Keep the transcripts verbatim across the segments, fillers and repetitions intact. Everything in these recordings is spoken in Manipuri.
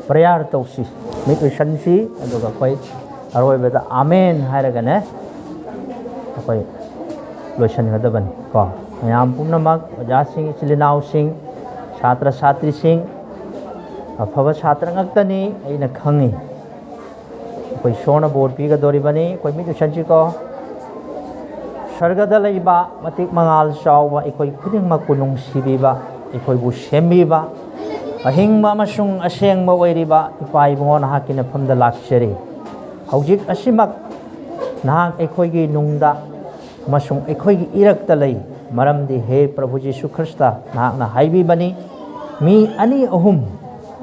ꯄ꯭ꯔꯦꯌꯔ ꯇꯧꯁꯤ, ꯃꯤꯠ ꯎꯏꯁꯟꯁꯤ, ꯑꯗꯨꯒ ꯑꯩꯈꯣꯏ ꯑꯔꯣꯏꯕꯗ ꯑꯥꯃꯦꯟ ꯍꯥꯏꯔꯒꯅꯦ ꯑꯩꯈꯣꯏ ꯂꯣꯏꯁꯤꯟꯒꯗꯕꯅꯤ ꯀꯣ꯫ ꯃꯌꯥꯝ ꯄꯨꯝꯅꯃꯛ, ꯑꯣꯖꯥꯁꯤꯡ, ꯏꯆꯤꯜ ꯏꯅꯥꯎꯁꯤꯡ, ꯁꯥꯇ꯭ꯔ ꯁꯥꯇ꯭ꯔꯤꯁꯤꯡ, ꯑꯐꯕ ꯁꯥꯇ꯭ꯔ ꯉꯥꯛꯇꯅꯤ ꯑꯩꯅ ꯈꯪꯉꯤ꯫ ꯑꯩꯈꯣꯏ ꯏꯁꯣꯔꯅ ꯕꯣꯔ ꯄꯤꯒꯗꯧꯔꯤꯕꯅꯤ꯫ ꯑꯩꯈꯣꯏ ꯃꯤꯠ ꯎꯏꯁꯟꯁꯤꯀꯣ꯫ ꯁꯔꯒꯗ ꯂꯩꯕ ꯃꯇꯤꯛ ꯃꯉꯥꯜ ꯆꯥꯎꯕ, ꯑꯩꯈꯣꯏ ꯈꯨꯗꯤꯡꯃꯛꯄꯨ ꯅꯨꯡꯁꯤꯕꯤꯕ, ꯑꯩꯈꯣꯏꯕꯨ ꯁꯦꯝꯕꯤꯕ, ꯑꯍꯤꯡꯕ ꯑꯃꯁꯨꯡ ꯑꯁꯦꯡꯕ ꯑꯣꯏꯔꯤꯕ ꯏꯄꯥ ꯏꯕꯨꯡꯉꯣ, ꯅꯍꯥꯛꯀꯤ ꯅꯐꯝꯗ ꯂꯥꯛꯆꯔꯤ꯫ ꯍꯧꯖꯤꯛ ꯑꯁꯤꯃꯛ ꯅꯍꯥꯛ ꯑꯩꯈꯣꯏꯒꯤ ꯅꯨꯡꯗ ꯑꯃꯁꯨꯡ ꯑꯩꯈꯣꯏꯒꯤ ꯏꯔꯛꯇ ꯂꯩ꯫ ꯃꯔꯝꯗꯤ ꯍꯦ ꯄ꯭ꯔꯚꯨ ꯖꯤꯁꯨ ꯈ꯭ꯔꯤꯁꯇ, ꯅꯍꯥꯛꯅ ꯍꯥꯏꯕꯤꯕꯅꯤ, "ꯃꯤ ꯑꯅꯤ ꯑꯍꯨꯝ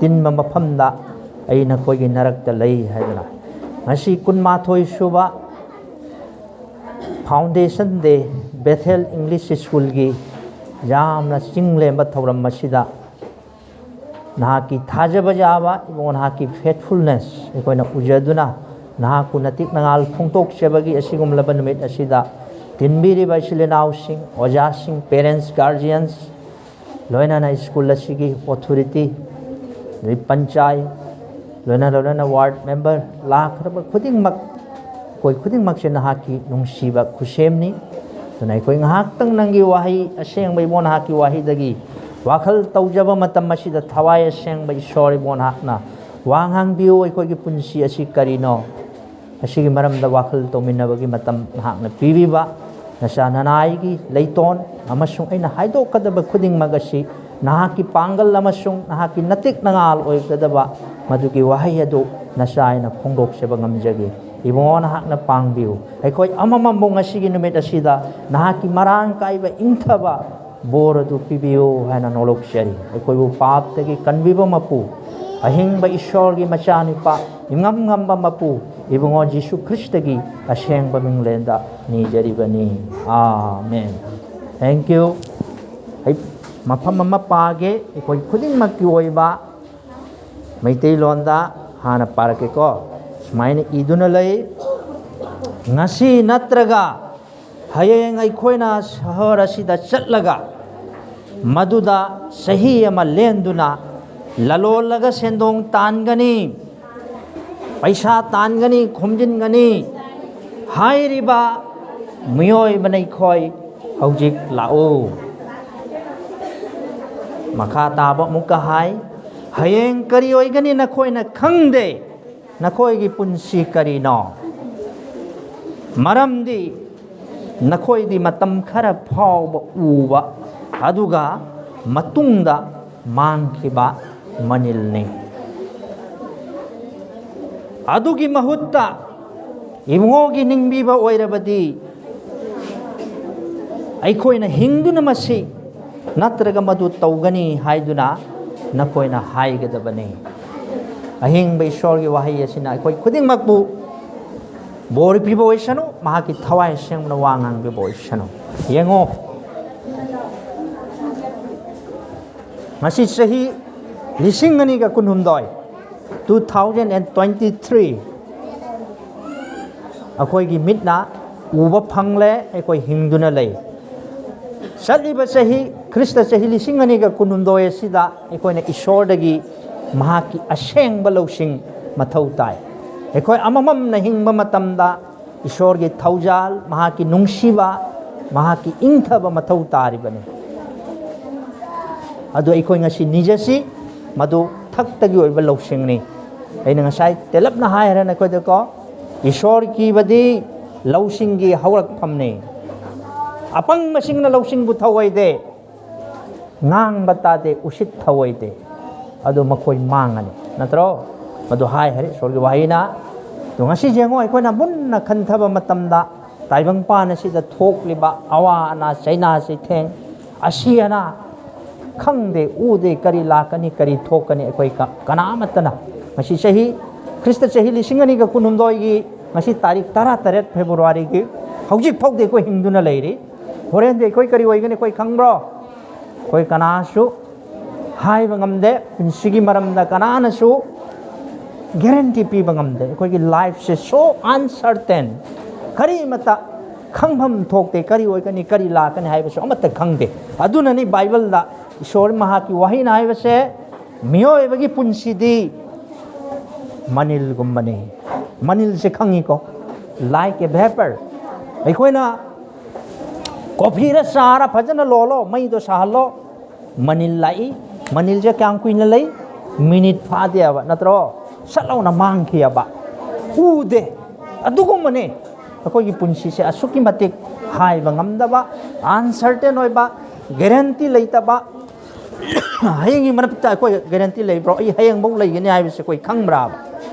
ꯇꯤꯟꯕ ꯃꯐꯝꯗ ꯑꯩ ꯅꯈꯣꯏꯒꯤ ꯅꯔꯛꯇ ꯂꯩ" ꯍꯥꯏꯗꯅ꯫ ꯉꯁꯤ ꯀꯨꯟꯃꯥꯊꯣꯏ ꯁꯨꯕ Foundation Day, Bethel English Schoolꯒꯤ ꯌꯥꯝꯅ ꯆꯤꯡ ꯂꯦꯝꯕ ꯊꯧꯔꯝ ꯑꯁꯤꯗ ꯅꯍꯥꯛꯀꯤ ꯊꯥꯖꯕ ꯌꯥꯕ ꯏꯕꯨꯡꯉꯣ, ꯅꯍꯥꯛꯀꯤ faithfulness ꯑꯩꯈꯣꯏꯅ ꯎꯖꯗꯨꯅ ꯅꯍꯥꯛꯄꯨ ꯅꯇꯤꯛ ꯅꯉꯥꯜ ꯐꯣꯡꯗꯣꯛꯆꯕꯒꯤ ꯑꯁꯤꯒꯨꯝꯂꯕ ꯅꯨꯃꯤꯠ ꯑꯁꯤꯗ ꯇꯤꯟꯕꯤꯔꯤꯕ ꯏꯆꯤꯜ ꯏꯅꯥꯎꯁꯤꯡ, ꯑꯣꯖꯥꯁꯤꯡ, parents, guardians, ꯂꯣꯏꯅꯅ ꯁ꯭ꯀꯨꯜ ꯑꯁꯤꯒꯤ ꯑꯣꯊꯣꯔꯤꯇꯤ, ꯑꯗꯩ ꯄꯟꯆꯥꯌꯠ, ꯂꯣꯏꯅ ꯂꯣꯏꯅꯅ ꯋꯥꯔꯗ ꯃꯦꯝꯕꯔ, ꯂꯥꯛꯈ꯭ꯔꯕ ꯈꯨꯗꯤꯡꯃꯛ, ꯑꯩꯈꯣꯏ ꯈꯨꯗꯤꯡꯃꯛꯁꯦ ꯅꯍꯥꯛꯀꯤ ꯅꯨꯡꯁꯤꯕ ꯈꯨꯠꯁꯦꯝꯅꯤ꯫ ꯑꯗꯨꯅ ꯑꯩꯈꯣꯏ ꯉꯥꯏꯍꯥꯛꯇꯪ ꯅꯪꯒꯤ ꯋꯥꯍꯩ ꯑꯁꯦꯡꯕ ꯏꯕꯣ ꯅꯍꯥꯛꯀꯤ ꯋꯥꯍꯩꯗꯒꯤ ꯋꯥꯈꯜ ꯇꯧꯖꯕ ꯃꯇꯝ ꯑꯁꯤꯗ, ꯊꯋꯥꯏ ꯑꯁꯦꯡꯕ ꯏꯁꯣꯔ ꯏꯕꯣ ꯅꯍꯥꯛꯅ ꯋꯥ ꯉꯥꯡꯕꯤꯌꯨ꯫ ꯑꯩꯈꯣꯏꯒꯤ ꯄꯨꯟꯁꯤ ꯑꯁꯤ ꯀꯔꯤꯅꯣ? ꯑꯁꯤꯒꯤ ꯃꯔꯝꯗ ꯋꯥꯈꯜ ꯇꯧꯃꯤꯟꯅꯕꯒꯤ ꯃꯇꯝ ꯅꯍꯥꯛꯅ ꯄꯤꯕꯤꯕ, ꯅꯆꯥ ꯅꯅꯥꯏꯒꯤ ꯂꯩꯇꯣꯟ ꯑꯃꯁꯨꯡ ꯑꯩꯅ ꯍꯥꯏꯗꯣꯛꯀꯗꯕ ꯈꯨꯗꯤꯡꯃꯛ ꯑꯁꯤ ꯅꯍꯥꯛꯀꯤ ꯄꯥꯡꯒꯜ ꯑꯃꯁꯨꯡ ꯅꯍꯥꯛꯀꯤ ꯅꯇꯤꯛ ꯅꯉꯥꯜ ꯑꯣꯏꯒꯗꯕ ꯃꯗꯨꯒꯤ ꯋꯥꯍꯩ ꯑꯗꯨ ꯅꯆꯥ ꯑꯩꯅ ꯐꯣꯡꯗꯣꯛꯆꯕ ꯉꯝꯖꯒꯦ꯫ ꯏꯕꯨꯡꯉꯣ, ꯅꯍꯥꯛꯅ ꯄꯥꯡꯕꯤꯌꯨ꯫ ꯑꯩꯈꯣꯏ ꯑꯃꯃꯝꯕꯨ ꯉꯁꯤꯒꯤ ꯅꯨꯃꯤꯠ ꯑꯁꯤꯗ ꯅꯍꯥꯛꯀꯤ ꯃꯔꯥꯡ ꯀꯥꯏꯕ ꯏꯪꯊꯕ ꯕꯣꯔ ꯑꯗꯨ ꯄꯤꯕꯤꯌꯨ ꯍꯥꯏꯅ ꯅꯣꯂꯣꯛꯆꯔꯤ꯫ ꯑꯩꯈꯣꯏꯕꯨ ꯄꯥꯞꯇꯒꯤ ꯀꯟꯕꯤꯕ ꯃꯄꯨ, ꯑꯍꯤꯡꯕ ꯏꯁꯣꯔꯒꯤ ꯃꯆꯥꯅꯨꯄꯥ, ꯏꯉꯝ ꯉꯝꯕ ꯃꯄꯨ, ꯏꯕꯨꯡꯉꯣ ꯖꯤꯁꯨ ꯈ꯭ꯔꯤꯁꯇꯒꯤ ꯑꯁꯦꯡꯕ ꯃꯤꯡꯂꯦꯟꯗ ꯅꯤꯖꯔꯤꯕꯅꯤ꯫ ꯑꯥꯃꯦꯟ꯫ Thank you꯫ ꯑꯩ ꯃꯐꯝ ꯑꯃ ꯄꯥꯒꯦ, ꯑꯩꯈꯣꯏ ꯈꯨꯗꯤꯡꯃꯛꯀꯤ ꯑꯣꯏꯕ ꯃꯩꯇꯩꯂꯣꯟꯗ ꯍꯥꯟꯅ ꯄꯥꯔꯛꯀꯦꯀꯣ꯫ ꯁꯨꯃꯥꯏꯅ ꯏꯗꯨꯅ ꯂꯩ, "ꯉꯁꯤ ꯅꯠꯇ꯭ꯔꯒ ꯍꯌꯦꯡ ꯑꯩꯈꯣꯏꯅ ꯁꯍꯔ ꯑꯁꯤꯗ ꯆꯠꯂꯒ ꯃꯗꯨꯗ ꯆꯍꯤ ꯑꯃ ꯂꯦꯟꯗꯨꯅ ꯂꯂꯣꯜꯂꯒ ꯁꯦꯟꯗꯣꯡ ꯇꯥꯟꯒꯅꯤ, ꯄꯩꯁꯥ ꯇꯥꯟꯒꯅꯤ, ꯈꯣꯝꯖꯤꯟꯒꯅꯤ ꯍꯥꯏꯔꯤꯕ ꯃꯤꯑꯣꯏꯕ ꯅꯈꯣꯏ ꯍꯧꯖꯤꯛ ꯂꯥꯛꯎ꯫ ꯃꯈꯥ ꯇꯥꯕ ꯑꯃꯨꯛꯀ ꯍꯥꯏ, ꯍꯌꯦꯡ ꯀꯔꯤ ꯑꯣꯏꯒꯅꯤ ꯅꯈꯣꯏꯅ ꯈꯪꯗꯦ꯫ ꯅꯈꯣꯏꯒꯤ ꯄꯨꯟꯁꯤ ꯀꯔꯤꯅꯣ? ꯃꯔꯝꯗꯤ ꯅꯈꯣꯏꯗꯤ ꯃꯇꯝ ꯈꯔ ꯐꯥꯎꯕ ꯎꯕ, ꯑꯗꯨꯒ ꯃꯇꯨꯡꯗ ꯃꯥꯡꯈꯤꯕ ꯃꯅꯤꯜꯅꯤ꯫ ꯑꯗꯨꯒꯤ ꯃꯍꯨꯠꯇ ꯏꯕꯨꯡꯉꯣꯒꯤ ꯅꯤꯡꯕꯤꯕ ꯑꯣꯏꯔꯕꯗꯤ, ꯑꯩꯈꯣꯏꯅ ꯍꯤꯡꯗꯨꯅ ꯃꯁꯤ ꯅꯠꯇ꯭ꯔꯒ ꯃꯗꯨ ꯇꯧꯒꯅꯤ ꯍꯥꯏꯗꯨꯅ ꯅꯈꯣꯏꯅ ꯍꯥꯏꯒꯗꯕꯅꯤ꯫ ꯑꯍꯤꯡꯕ ꯏꯁꯣꯔꯒꯤ ꯋꯥꯍꯩ ꯑꯁꯤꯅ ꯑꯩꯈꯣꯏ ꯈꯨꯗꯤꯡꯃꯛꯄꯨ ꯕꯣꯔ ꯄꯤꯕ ꯑꯣꯏꯁꯅꯨ, ꯃꯍꯥꯛꯀꯤ ꯊꯋꯥꯏ ꯑꯁꯦꯡꯕꯅ ꯋꯥ ꯉꯥꯡꯕꯤꯕ ꯑꯣꯏꯁꯅꯨ꯫ ꯌꯦꯡꯉꯣ, ꯉꯁꯤ ꯆꯍꯤ ꯂꯤꯁꯤꯡ ꯑꯅꯤꯒ ꯀꯨꯟꯍꯨꯝꯗꯣꯏ, two thousand and twenty three, ꯑꯩꯈꯣꯏꯒꯤ ꯃꯤꯠꯅ ꯎꯕ ꯐꯪꯂꯦ, ꯑꯩꯈꯣꯏ ꯍꯤꯡꯗꯨꯅ ꯂꯩ꯫ ꯆꯠꯂꯤꯕ ꯆꯍꯤ, ꯈ꯭ꯔꯤꯁꯇ ꯆꯍꯤ ꯂꯤꯁꯤꯡ ꯑꯅꯤꯒ ꯀꯨꯟꯍꯨꯝꯗꯣꯏ ꯑꯁꯤꯗ ꯑꯩꯈꯣꯏꯅ ꯏꯁꯣꯔꯗꯒꯤ ꯃꯍꯥꯛꯀꯤ ꯑꯁꯦꯡꯕ ꯂꯧꯁꯤꯡ ꯃꯊꯧ ꯇꯥꯏ꯫ ꯑꯩꯈꯣꯏ ꯑꯃꯃꯝꯅ ꯍꯤꯡꯕ ꯃꯇꯝꯗ ꯏꯁꯣꯔꯒꯤ ꯊꯧꯖꯥꯜ, ꯃꯍꯥꯛꯀꯤ ꯅꯨꯡꯁꯤꯕ, ꯃꯍꯥꯛꯀꯤ ꯏꯪꯊꯕ ꯃꯊꯧ ꯇꯥꯔꯤꯕꯅꯤ꯫ ꯑꯗꯨ ꯑꯩꯈꯣꯏ ꯉꯁꯤ ꯅꯤꯖꯁꯤ, ꯃꯗꯨ ꯊꯛꯇꯒꯤ ꯑꯣꯏꯕ ꯂꯧꯁꯤꯡꯅꯤ꯫ ꯑꯩꯅ ꯉꯁꯥꯏ ꯇꯦꯜꯂꯞꯅ ꯍꯥꯏꯈ꯭ꯔꯦ ꯅꯈꯣꯏꯗꯀꯣ, ꯏꯁꯣꯔ ꯀꯤꯕꯗꯤ ꯂꯧꯁꯤꯡꯒꯤ ꯍꯧꯔꯛꯐꯝꯅꯤ꯫ ꯑꯄꯪꯕꯁꯤꯡꯅ ꯂꯧꯁꯤꯡꯕꯨ ꯊꯧꯑꯣꯏꯗꯦ, ꯉꯥꯡꯕ ꯇꯥꯗꯦ, ꯎꯁꯤꯠ ꯊꯧꯑꯣꯏꯗꯦ, ꯑꯗꯨ ꯃꯈꯣꯏ ꯃꯥꯡꯉꯅꯤ, ꯅꯠꯇ꯭ꯔꯣ? ꯃꯗꯨ ꯍꯥꯏ ꯍꯥꯏꯔꯤ ꯏꯁꯣꯔꯒꯤ ꯋꯥꯍꯩꯅ꯫ ꯑꯗꯨ ꯉꯁꯤ ꯌꯦꯡꯉꯣ, ꯑꯩꯈꯣꯏꯅ ꯃꯨꯟꯅ ꯈꯟꯊꯕ ꯃꯇꯝꯗ ꯇꯥꯏꯕꯪꯄꯥꯟ ꯑꯁꯤꯗ ꯊꯣꯛꯂꯤꯕ ꯑꯋꯥ ꯑꯅꯥ, ꯆꯩꯅꯥ ꯆꯩꯊꯦꯡ, ꯑꯁꯤ ꯑꯅꯥ, ꯈꯪꯗꯦ ꯎꯗꯦ ꯀꯔꯤ ꯂꯥꯛꯀꯅꯤ, ꯀꯔꯤ ꯊꯣꯛꯀꯅꯤ, ꯑꯩꯈꯣꯏ ꯀ-, ꯀꯅꯥꯃꯠꯇꯅ ꯉꯁꯤ ꯆꯍꯤ, ꯈ꯭ꯔꯤꯁꯇ ꯆꯍꯤ ꯂꯤꯁꯤꯡ ꯑꯅꯤꯒ ꯀꯨꯟꯍꯨꯝꯗꯣꯏꯒꯤ ꯉꯁꯤ ꯇꯥꯔꯤꯛ ꯇꯔꯥꯇꯔꯦꯠ ꯐꯦꯕ꯭ꯔꯨꯋꯥꯔꯤꯒꯤ ꯍꯧꯖꯤꯛ ꯐꯥꯎꯗꯤ ꯑꯩꯈꯣꯏ ꯍꯤꯡꯗꯨꯅ ꯂꯩꯔꯤ꯫ ꯍꯣꯔꯦꯟꯗꯤ ꯑꯩꯈꯣꯏ ꯀꯔꯤ ꯑꯣꯏꯒꯅꯤ ꯑꯩꯈꯣꯏ ꯈꯪꯕ꯭ꯔꯣ? ꯑꯩꯈꯣꯏ ꯀꯅꯥꯁꯨ ꯍꯥꯏꯕ ꯉꯝꯗꯦ꯫ ꯄꯨꯟꯁꯤꯒꯤ ꯃꯔꯝꯗ ꯀꯅꯥꯅꯁꯨ ꯒꯦꯔꯦꯟꯇꯤ ꯄꯤꯕ ꯉꯝꯗꯦ꯫ ꯑꯩꯈꯣꯏꯒꯤ ꯂꯥꯏꯐꯁꯦ so uncertain, ꯀꯔꯤꯃꯇ ꯈꯪꯐꯝ ꯊꯣꯛꯇꯦ꯫ ꯀꯔꯤ ꯑꯣꯏꯒꯅꯤ, ꯀꯔꯤ ꯂꯥꯛꯀꯅꯤ ꯍꯥꯏꯕꯁꯨ ꯑꯃꯠꯇ ꯈꯪꯗꯦ꯫ ꯑꯗꯨꯅꯅꯤ ꯕꯥꯏꯕꯜꯗ ꯏꯁꯣꯔ ꯃꯍꯥꯛꯀꯤ ꯋꯥꯍꯩꯅ ꯍꯥꯏꯕꯁꯦ, ꯃꯤꯑꯣꯏꯕꯒꯤ ꯄꯨꯟꯁꯤꯗꯤ ꯃꯅꯤꯜꯒꯨꯝꯕꯅꯤ꯫ ꯃꯅꯤꯜꯁꯦ ꯈꯪꯉꯤꯀꯣ? Like a vapor꯫ ꯑꯩꯈꯣꯏꯅ ꯀꯣꯐꯤꯔ ꯆꯥꯔ ꯐꯖꯅ ꯂꯣꯜꯂꯣ, ꯃꯩꯗꯣ ꯁꯥꯍꯜꯂꯣ, ꯃꯅꯤꯜ ꯂꯥꯛꯏ꯫ ꯃꯅꯤꯜꯁꯦ ꯀꯌꯥꯝ ꯀꯨꯏꯅ ꯂꯩ? ꯃꯤꯅꯤꯠ ꯐꯥꯗꯦꯕ, ꯅꯠꯇ꯭ꯔꯣ? ꯁꯠ ꯂꯥꯎꯅ ꯃꯥꯡꯈꯤꯑꯕ꯫ ꯎꯗꯦ꯫ ꯑꯗꯨꯒꯨꯝꯕꯅꯦ ꯑꯩꯈꯣꯏꯒꯤ ꯄꯨꯟꯁꯤꯁꯦ, ꯑꯁꯨꯛꯀꯤ ꯃꯇꯤꯛ ꯍꯥꯏꯕ ꯉꯝꯗꯕ, uncertain ꯑꯣꯏꯕ, guarantee ꯂꯩꯇꯕ꯫ ꯍꯌꯦꯡꯒꯤ ꯃꯔꯛꯇ ꯑꯩꯈꯣꯏ guarantee ꯂꯩꯕ꯭ꯔꯣ? ꯑꯩ ꯍꯌꯦꯡꯐꯧ ꯂꯩꯒꯅꯤ ꯍꯥꯏꯕꯁꯦ ꯑꯩꯈꯣꯏ ꯈꯪꯕ꯭ꯔꯥꯕ?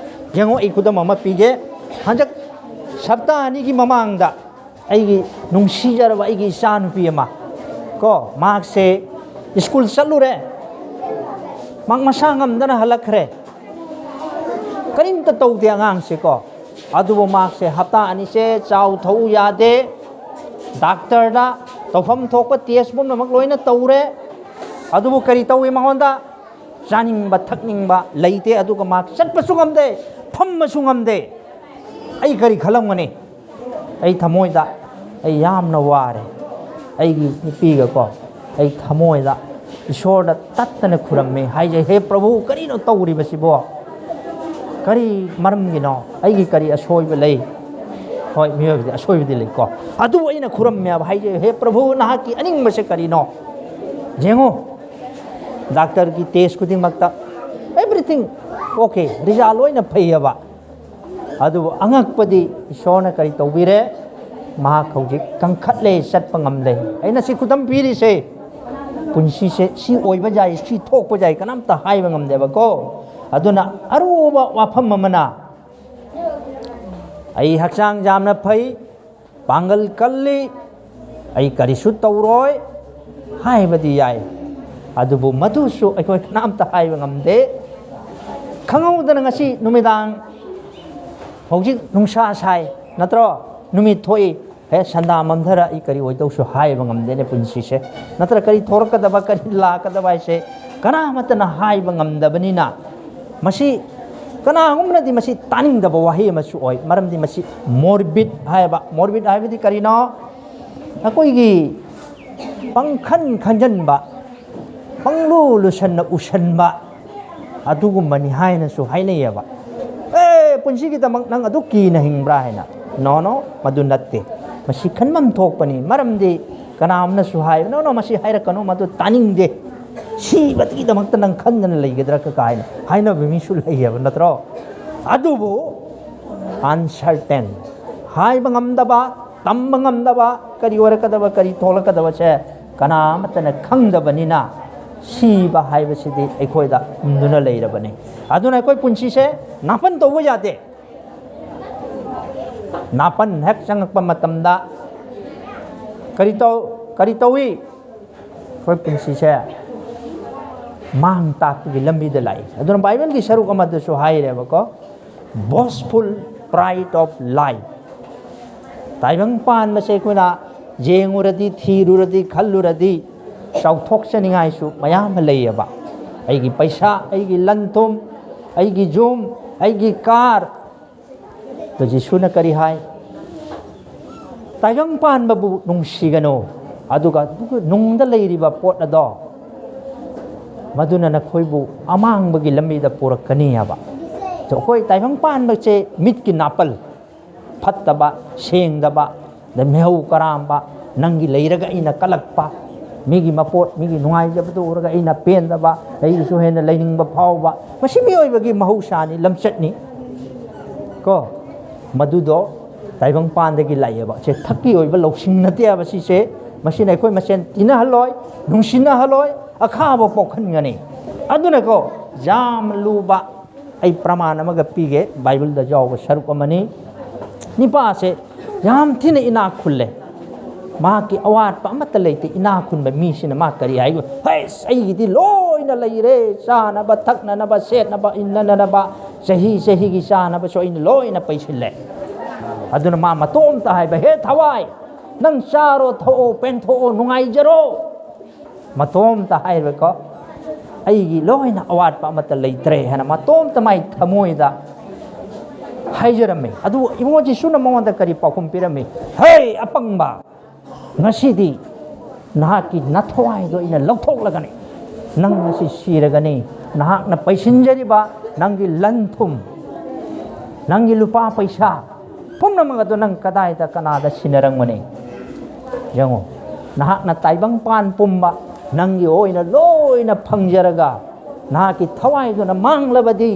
ꯌꯦꯡꯉꯣ, ꯑꯩ ꯈꯨꯗꯝ ꯑꯃ ꯄꯤꯒꯦ꯫ ꯍꯟꯗꯛ ꯍꯞꯇꯥ ꯑꯅꯤꯒꯤ ꯃꯃꯥꯡꯗ ꯑꯩꯒꯤ ꯅꯨꯡꯁꯤꯖꯔꯕ ꯑꯩꯒꯤ ꯏꯆꯥꯅꯨꯄꯤ ꯑꯃ ꯀꯣ, ꯃꯍꯥꯛꯁꯦ ꯁ꯭ꯀꯨꯜ ꯆꯠꯂꯨꯔꯦ, ꯃꯍꯥꯛ ꯃꯁꯥ ꯉꯝꯗꯅ ꯍꯜꯂꯛꯈ꯭ꯔꯦ꯫ ꯀꯔꯤꯝꯇ ꯇꯧꯗꯦ ꯑꯉꯥꯡꯁꯦ ꯀꯣ꯫ ꯑꯗꯨꯕꯨ ꯃꯍꯥꯛꯁꯦ ꯍꯞꯇꯥ ꯑꯅꯤꯁꯦ ꯆꯥꯎ ꯊꯛꯎ ꯌꯥꯗꯦ꯫ ꯗꯥꯛꯇꯔꯗ ꯇꯧꯐꯝ ꯊꯣꯛꯄ test ꯄꯨꯝꯅꯃꯛ ꯂꯣꯏꯅ ꯇꯧꯔꯦ꯫ ꯑꯗꯨꯕꯨ ꯀꯔꯤ ꯇꯧꯏ ꯃꯉꯣꯟꯗ? ꯆꯥꯅꯤꯡꯕ ꯊꯛꯅꯤꯡꯕ ꯂꯩꯇꯦ, ꯑꯗꯨꯒ ꯃꯍꯥꯛ ꯆꯠꯄꯁꯨ ꯉꯝꯗꯦ, ꯐꯝꯕꯁꯨ ꯉꯝꯗꯦ꯫ ꯑꯩ ꯀꯔꯤ ꯈꯜꯂꯝꯒꯅꯤ? ꯑꯩ ꯊꯃꯣꯏꯗ ꯑꯩ ꯌꯥꯝꯅ ꯋꯥꯔꯦ꯫ ꯑꯩꯒꯤ ꯅꯨꯄꯤꯒꯀꯣ ꯑꯩ ꯊꯃꯣꯏꯗ ꯏꯁꯣꯔꯗ ꯇꯠꯇꯅ ꯈꯨꯔꯝꯃꯤ, ꯍꯥꯏꯖꯩ, "ꯍꯦ ꯄ꯭ꯔꯚꯨ, ꯀꯔꯤꯅꯣ ꯇꯧꯔꯤꯕꯁꯤꯕꯣ? ꯀꯔꯤ ꯃꯔꯝꯒꯤꯅꯣ? ꯑꯩꯒꯤ ꯀꯔꯤ ꯑꯁꯣꯏꯕ ꯂꯩ?" ꯍꯣꯏ, ꯃꯤꯑꯣꯏꯕꯗꯤ ꯑꯁꯣꯏꯕꯗꯤ ꯂꯩꯀꯣ꯫ ꯑꯗꯨꯕꯨ ꯑꯩꯅ ꯈꯨꯔꯝꯃꯦꯕ, ꯍꯥꯏꯖꯩ, "ꯍꯦ ꯄ꯭ꯔꯚꯨ, ꯅꯍꯥꯛꯀꯤ ꯑꯅꯤꯡꯕꯁꯦ ꯀꯔꯤꯅꯣ? ꯌꯦꯡꯉꯨ, ꯗꯥꯛꯇꯔꯒꯤ test ꯈꯨꯗꯤꯡꯃꯛꯇ everything okay, result ꯂꯣꯏꯅ ꯐꯩꯌꯦꯕ꯫ ꯑꯗꯨꯕꯨ ꯑꯉꯛꯄꯗꯤ ꯏꯁꯣꯔꯅ ꯀꯔꯤ ꯇꯧꯕꯤꯔꯦ? ꯃꯍꯥꯛ ꯍꯧꯖꯤꯛ ꯀꯟꯈꯠꯂꯦ, ꯆꯠꯄ ꯉꯝꯂꯦ꯫" ꯑꯩꯅ ꯁꯤ ꯈꯨꯗꯝ ꯄꯤꯔꯤꯁꯦ, ꯄꯨꯟꯁꯤꯁꯦ ꯁꯤ ꯑꯣꯏꯕ ꯌꯥꯏ, ꯁꯤ ꯊꯣꯛꯄ ꯌꯥꯏ, ꯀꯅꯥꯝꯇ ꯍꯥꯏꯕ ꯉꯝꯗꯦꯕꯀꯣ꯫ ꯑꯗꯨꯅ ꯑꯔꯨꯕ ꯋꯥꯐꯝ ꯑꯃꯅ, "ꯑꯩ ꯍꯛꯆꯥꯡ ꯌꯥꯝꯅ ꯐꯩ, ꯄꯥꯡꯒꯜ ꯀꯜꯂꯤ, ꯑꯩ ꯀꯔꯤꯁꯨ ꯇꯧꯔꯣꯏ" ꯍꯥꯏꯕꯗꯤ ꯌꯥꯏ, ꯑꯗꯨꯕꯨ ꯃꯗꯨꯁꯨ ꯑꯩꯈꯣꯏ ꯀꯅꯥꯝꯇ ꯍꯥꯏꯕ ꯉꯝꯗꯦ꯫ ꯈꯪꯍꯧꯗꯅ ꯉꯁꯤ ꯅꯨꯃꯤꯗꯥꯡ, ꯍꯧꯖꯤꯛ ꯅꯨꯡꯁꯥ ꯁꯥꯏ, ꯅꯠꯇ꯭ꯔꯣ? ꯅꯨꯃꯤꯠ ꯊꯣꯛꯏ, ꯍꯦ, ꯁꯟꯗꯥ ꯃꯝꯊꯔ ꯑꯩ ꯀꯔꯤ ꯑꯣꯏꯗꯧꯁꯨ ꯍꯥꯏꯕ ꯉꯝꯗꯦꯅꯦ ꯄꯨꯟꯁꯤꯁꯦ꯫ ꯅꯠꯇ꯭ꯔ ꯀꯔꯤ ꯊꯣꯔꯛꯀꯗꯕ, ꯀꯔꯤ ꯂꯥꯛꯀꯗꯕ ꯍꯥꯏꯁꯦ ꯀꯅꯥꯃꯠꯇꯅ ꯍꯥꯏꯕ ꯉꯝꯗꯕꯅꯤꯅ, ꯃꯁꯤ ꯀꯅꯥꯒꯨꯝꯕꯅꯗꯤ ꯃꯁꯤ ꯇꯥꯅꯤꯡꯗꯕ ꯋꯥꯍꯩ ꯑꯃꯁꯨ ꯑꯣꯏ꯫ ꯃꯔꯝꯗꯤ ꯃꯁꯤ morbid ꯍꯥꯏꯕ, morbid ꯍꯥꯏꯕꯗꯤ ꯀꯔꯤꯅꯣ? ꯑꯩꯈꯣꯏꯒꯤ ꯄꯪꯈꯟ ꯈꯟꯖꯟꯕ, ꯄꯪꯂꯨ ꯂꯨꯁꯟꯅ ꯎꯁꯟꯕ, ꯑꯗꯨꯒꯨꯝꯕꯅꯤ ꯍꯥꯏꯅꯁꯨ ꯍꯥꯏꯅꯩꯌꯦꯕ꯫ ꯑꯦ, ꯄꯨꯟꯁꯤꯒꯤꯗꯃꯛ ꯅꯪ ꯑꯗꯨꯛ ꯀꯤꯅ ꯍꯤꯡꯕ꯭ꯔꯥ ꯍꯥꯏꯅ꯫ No, no, ꯃꯗꯨ ꯅꯠꯇꯦ꯫ ꯃꯁꯤ ꯈꯟꯐꯝ ꯊꯣꯛꯄꯅꯤ꯫ ꯃꯔꯝꯗꯤ ꯀꯅꯥꯝꯅꯁꯨ ꯍꯥꯏꯕ, "No, no, ꯃꯁꯤ ꯍꯥꯏꯔꯛꯀꯅꯨ, ꯃꯗꯨ ꯇꯥꯅꯤꯡꯗꯦ꯫ ꯁꯤꯕꯗꯒꯤꯗꯃꯛꯇ ꯅꯪ ꯈꯟꯗꯅ ꯂꯩꯒꯗ꯭ꯔꯥ ꯀꯀꯥ?" ꯍꯥꯏꯅ ꯍꯥꯏꯅꯕ ꯃꯤꯁꯨ ꯂꯩꯌꯦꯕ, ꯅꯠꯇ꯭ꯔꯣ? ꯑꯗꯨꯕꯨ uncertain, ꯍꯥꯏꯕ ꯉꯝꯗꯕ, ꯇꯝꯕ ꯉꯝꯗꯕ, ꯀꯔꯤ ꯑꯣꯏꯔꯛꯀꯗꯕ, ꯀꯔꯤ ꯊꯣꯛꯂꯛꯀꯗꯕꯁꯦ ꯀꯅꯥ ꯑꯃꯠꯇꯅ ꯈꯪꯗꯕꯅꯤꯅ, ꯁꯤꯕ ꯍꯥꯏꯕꯁꯤꯗꯤ ꯑꯩꯈꯣꯏꯗ ꯎꯝꯗꯨꯅ ꯂꯩꯔꯕꯅꯤ꯫ ꯑꯗꯨꯅ ꯑꯩꯈꯣꯏ ꯄꯨꯟꯁꯤꯁꯦ ꯅꯥꯄꯟ ꯇꯧꯕ ꯌꯥꯗꯦ꯫ ꯅꯥꯄꯟ ꯍꯦꯛ ꯆꯪꯉꯛꯄ ꯃꯇꯝꯗ ꯀꯔꯤ ꯇꯧ-, ꯀꯔꯤ ꯇꯧꯏ? ꯑꯩꯈꯣꯏ ꯄꯨꯟꯁꯤꯁꯦ ꯃꯥꯡ ꯇꯥꯛꯄꯒꯤ ꯂꯝꯕꯤꯗ ꯂꯥꯛꯏ꯫ ꯑꯗꯨꯅ ꯕꯥꯏꯕꯜꯒꯤ ꯁꯔꯨꯛ ꯑꯃꯗꯁꯨ ꯍꯥꯏꯔꯦꯕꯀꯣ, "Boastful pride of life"꯫ ꯇꯥꯏꯕꯪ ꯄꯥꯟꯕꯁꯦ ꯑꯩꯈꯣꯏꯅ ꯌꯦꯡꯉꯨꯔꯗꯤ, ꯊꯤꯔꯨꯔꯗꯤ, ꯈꯜꯂꯨꯔꯗꯤ ꯆꯥꯎꯊꯣꯛꯆꯅꯤꯡꯉꯥꯏꯁꯨ ꯃꯌꯥꯝ ꯑꯃ ꯂꯩꯌꯦꯕ꯫ ꯑꯩꯒꯤ ꯄꯩꯁꯥ, ꯑꯩꯒꯤ ꯂꯟ ꯊꯨꯝ, ꯑꯩꯒꯤ ꯌꯨꯝ, ꯑꯩꯒꯤ ꯀꯥꯔ꯫ ꯑꯗꯣ ꯖꯤꯁꯨꯅ ꯀꯔꯤ ꯍꯥꯏ? "ꯇꯥꯏꯕꯪ ꯄꯥꯟꯕꯕꯨ ꯅꯨꯡꯁꯤꯒꯅꯨ, ꯑꯗꯨꯒ ꯅꯨꯡꯗ ꯂꯩꯔꯤꯕ ꯄꯣꯠ ꯑꯗꯣ, ꯃꯗꯨꯅ ꯅꯈꯣꯏꯕꯨ ꯑꯃꯥꯡꯕꯒꯤ ꯂꯝꯕꯤꯗ ꯄꯨꯔꯛꯀꯅꯤ" ꯍꯥꯏꯕ꯫ ꯑꯗꯣ ꯑꯩꯈꯣꯏ ꯇꯥꯏꯕꯪ ꯄꯥꯟꯕꯁꯦ ꯃꯤꯠꯀꯤ ꯅꯥꯄꯜ, ꯐꯠꯇꯕ, ꯁꯦꯡꯗꯕ, ꯑꯗꯩ ꯃꯤꯍꯧ ꯀꯔꯥꯝꯕ, ꯅꯪꯒꯤ ꯂꯩꯔꯒ ꯑꯩꯅ ꯀꯜꯂꯛꯄ, ꯃꯤꯒꯤ ꯃꯄꯣꯠ, ꯃꯤꯒꯤ ꯅꯨꯡꯉꯥꯏꯖꯕꯗꯨ ꯎꯔꯒ ꯑꯩꯅ ꯄꯦꯟꯗꯕ, ꯑꯩꯒꯤꯁꯨ ꯍꯦꯟꯅ ꯂꯩꯅꯤꯡꯕ ꯐꯥꯎꯕ, ꯃꯁꯤ ꯃꯤꯑꯣꯏꯕꯒꯤ ꯃꯍꯧꯁꯥꯅꯤ, ꯂꯝꯆꯠꯅꯤ꯫ ꯀꯣ, ꯃꯗꯨꯗꯣ ꯇꯥꯏꯕꯪꯄꯥꯟꯗꯒꯤ ꯂꯥꯛꯑꯦꯕ꯫ ꯁꯦ ꯊꯛꯀꯤ ꯑꯣꯏꯕ ꯂꯧꯁꯤꯡ ꯅꯠꯇꯦ ꯍꯥꯏꯕ ꯁꯤꯁꯦ꯫ ꯃꯁꯤꯅ ꯑꯩꯈꯣꯏ ꯃꯁꯦꯟ ꯇꯤꯟꯅꯍꯜꯂꯣꯏ, ꯅꯨꯡꯁꯤꯅꯍꯜꯂꯣꯏ, ꯑꯈꯥꯕ ꯄꯣꯛꯍꯟꯒꯅꯤ꯫ ꯑꯗꯨꯅꯀꯣ, ꯌꯥꯝ ꯂꯨꯕ ꯑꯩ ꯄ꯭ꯔꯃꯥꯟ ꯑꯃꯒ ꯄꯤꯒꯦ, ꯕꯥꯏꯕꯜꯗ ꯌꯥꯎꯕ ꯁꯔꯨꯛ ꯑꯃꯅꯤ꯫ ꯅꯤꯄꯥꯁꯦ ꯌꯥꯝ ꯊꯤꯅ ꯏꯅꯥꯛ ꯈꯨꯜꯂꯦ, ꯃꯍꯥꯛꯀꯤ ꯑꯋꯥꯠꯄ ꯑꯃꯠꯇ ꯂꯩꯇꯦ꯫ ꯏꯅꯥꯛ ꯈꯨꯟꯕ ꯃꯤꯁꯤꯅ ꯃꯥ ꯀꯔꯤ ꯍꯥꯏꯒꯦ? "ꯍꯩꯁ, ꯑꯩꯒꯤꯗꯤ ꯂꯣꯏꯅ ꯂꯩꯔꯦ, ꯆꯥꯅꯕ, ꯊꯛꯅꯅꯕ, ꯁꯦꯠꯅꯕ, ꯏꯟꯅꯅꯕ, ꯆꯍꯤ ꯆꯍꯤꯒꯤ ꯆꯥꯅꯕꯁꯨ ꯑꯩꯅ ꯂꯣꯏꯅ ꯄꯩꯁꯤꯜꯂꯦ"꯫ ꯑꯗꯨꯅ ꯃꯥ ꯃꯇꯣꯝꯇ ꯍꯥꯏꯕ, "ꯍꯦ ꯊꯋꯥꯏ, ꯅꯪ ꯆꯥꯔꯣ, ꯊꯛꯑꯣ, ꯄꯦꯟꯊꯣꯛꯑꯣ, ꯅꯨꯡꯉꯥꯏꯖꯔꯣ"꯫ ꯃꯇꯣꯝꯇ ꯍꯥꯏꯔꯦꯀꯣ, "ꯑꯩꯒꯤ ꯂꯣꯏꯅ ꯑꯋꯥꯠꯄ ꯑꯃꯠꯇ ꯂꯩꯇ꯭ꯔꯦ" ꯍꯥꯏꯅ ꯃꯇꯣꯝꯇ ꯃꯥꯏ ꯊꯃꯣꯏꯗ ꯍꯥꯏꯖꯔꯝꯃꯤ꯫ ꯑꯗꯨꯕꯨ ꯏꯕꯨꯡꯉꯣ ꯖꯤꯁꯨꯅ ꯃꯉꯣꯟꯗ ꯀꯔꯤ ꯄꯥꯎꯈꯨꯝ ꯄꯤꯔꯝꯃꯤ? "ꯍꯦ ꯑꯄꯪꯕ, ꯉꯁꯤꯗꯤ ꯅꯍꯥꯛꯀꯤ ꯅꯊꯋꯥꯏꯗꯣ ꯑꯩꯅ ꯂꯧꯊꯣꯛꯂꯒꯅꯤ, ꯅꯪ ꯉꯁꯤ ꯁꯤꯔꯒꯅꯤ, ꯅꯍꯥꯛꯅ ꯄꯩꯁꯤꯟꯖꯔꯤꯕ ꯅꯪꯒꯤ ꯂꯟ ꯊꯨꯝ, ꯅꯪꯒꯤ ꯂꯨꯄꯥ ꯄꯩꯁꯥ ꯄꯨꯝꯅꯃꯛ ꯑꯗꯨ ꯅꯪ ꯀꯗꯥꯏꯗ, ꯀꯅꯥꯗ ꯁꯤꯟꯅꯔꯝꯒꯅꯤ? ꯌꯦꯡꯉꯨ, ꯅꯍꯥꯛꯅ ꯇꯥꯏꯕꯪꯄꯥꯟ ꯄꯨꯝꯕ ꯅꯪꯒꯤ ꯑꯣꯏꯅ ꯂꯣꯏꯅ ꯐꯪꯖꯔꯒ, ꯅꯍꯥꯛꯀꯤ ꯊꯋꯥꯏꯗꯨꯅ ꯃꯥꯡꯂꯕꯗꯤ,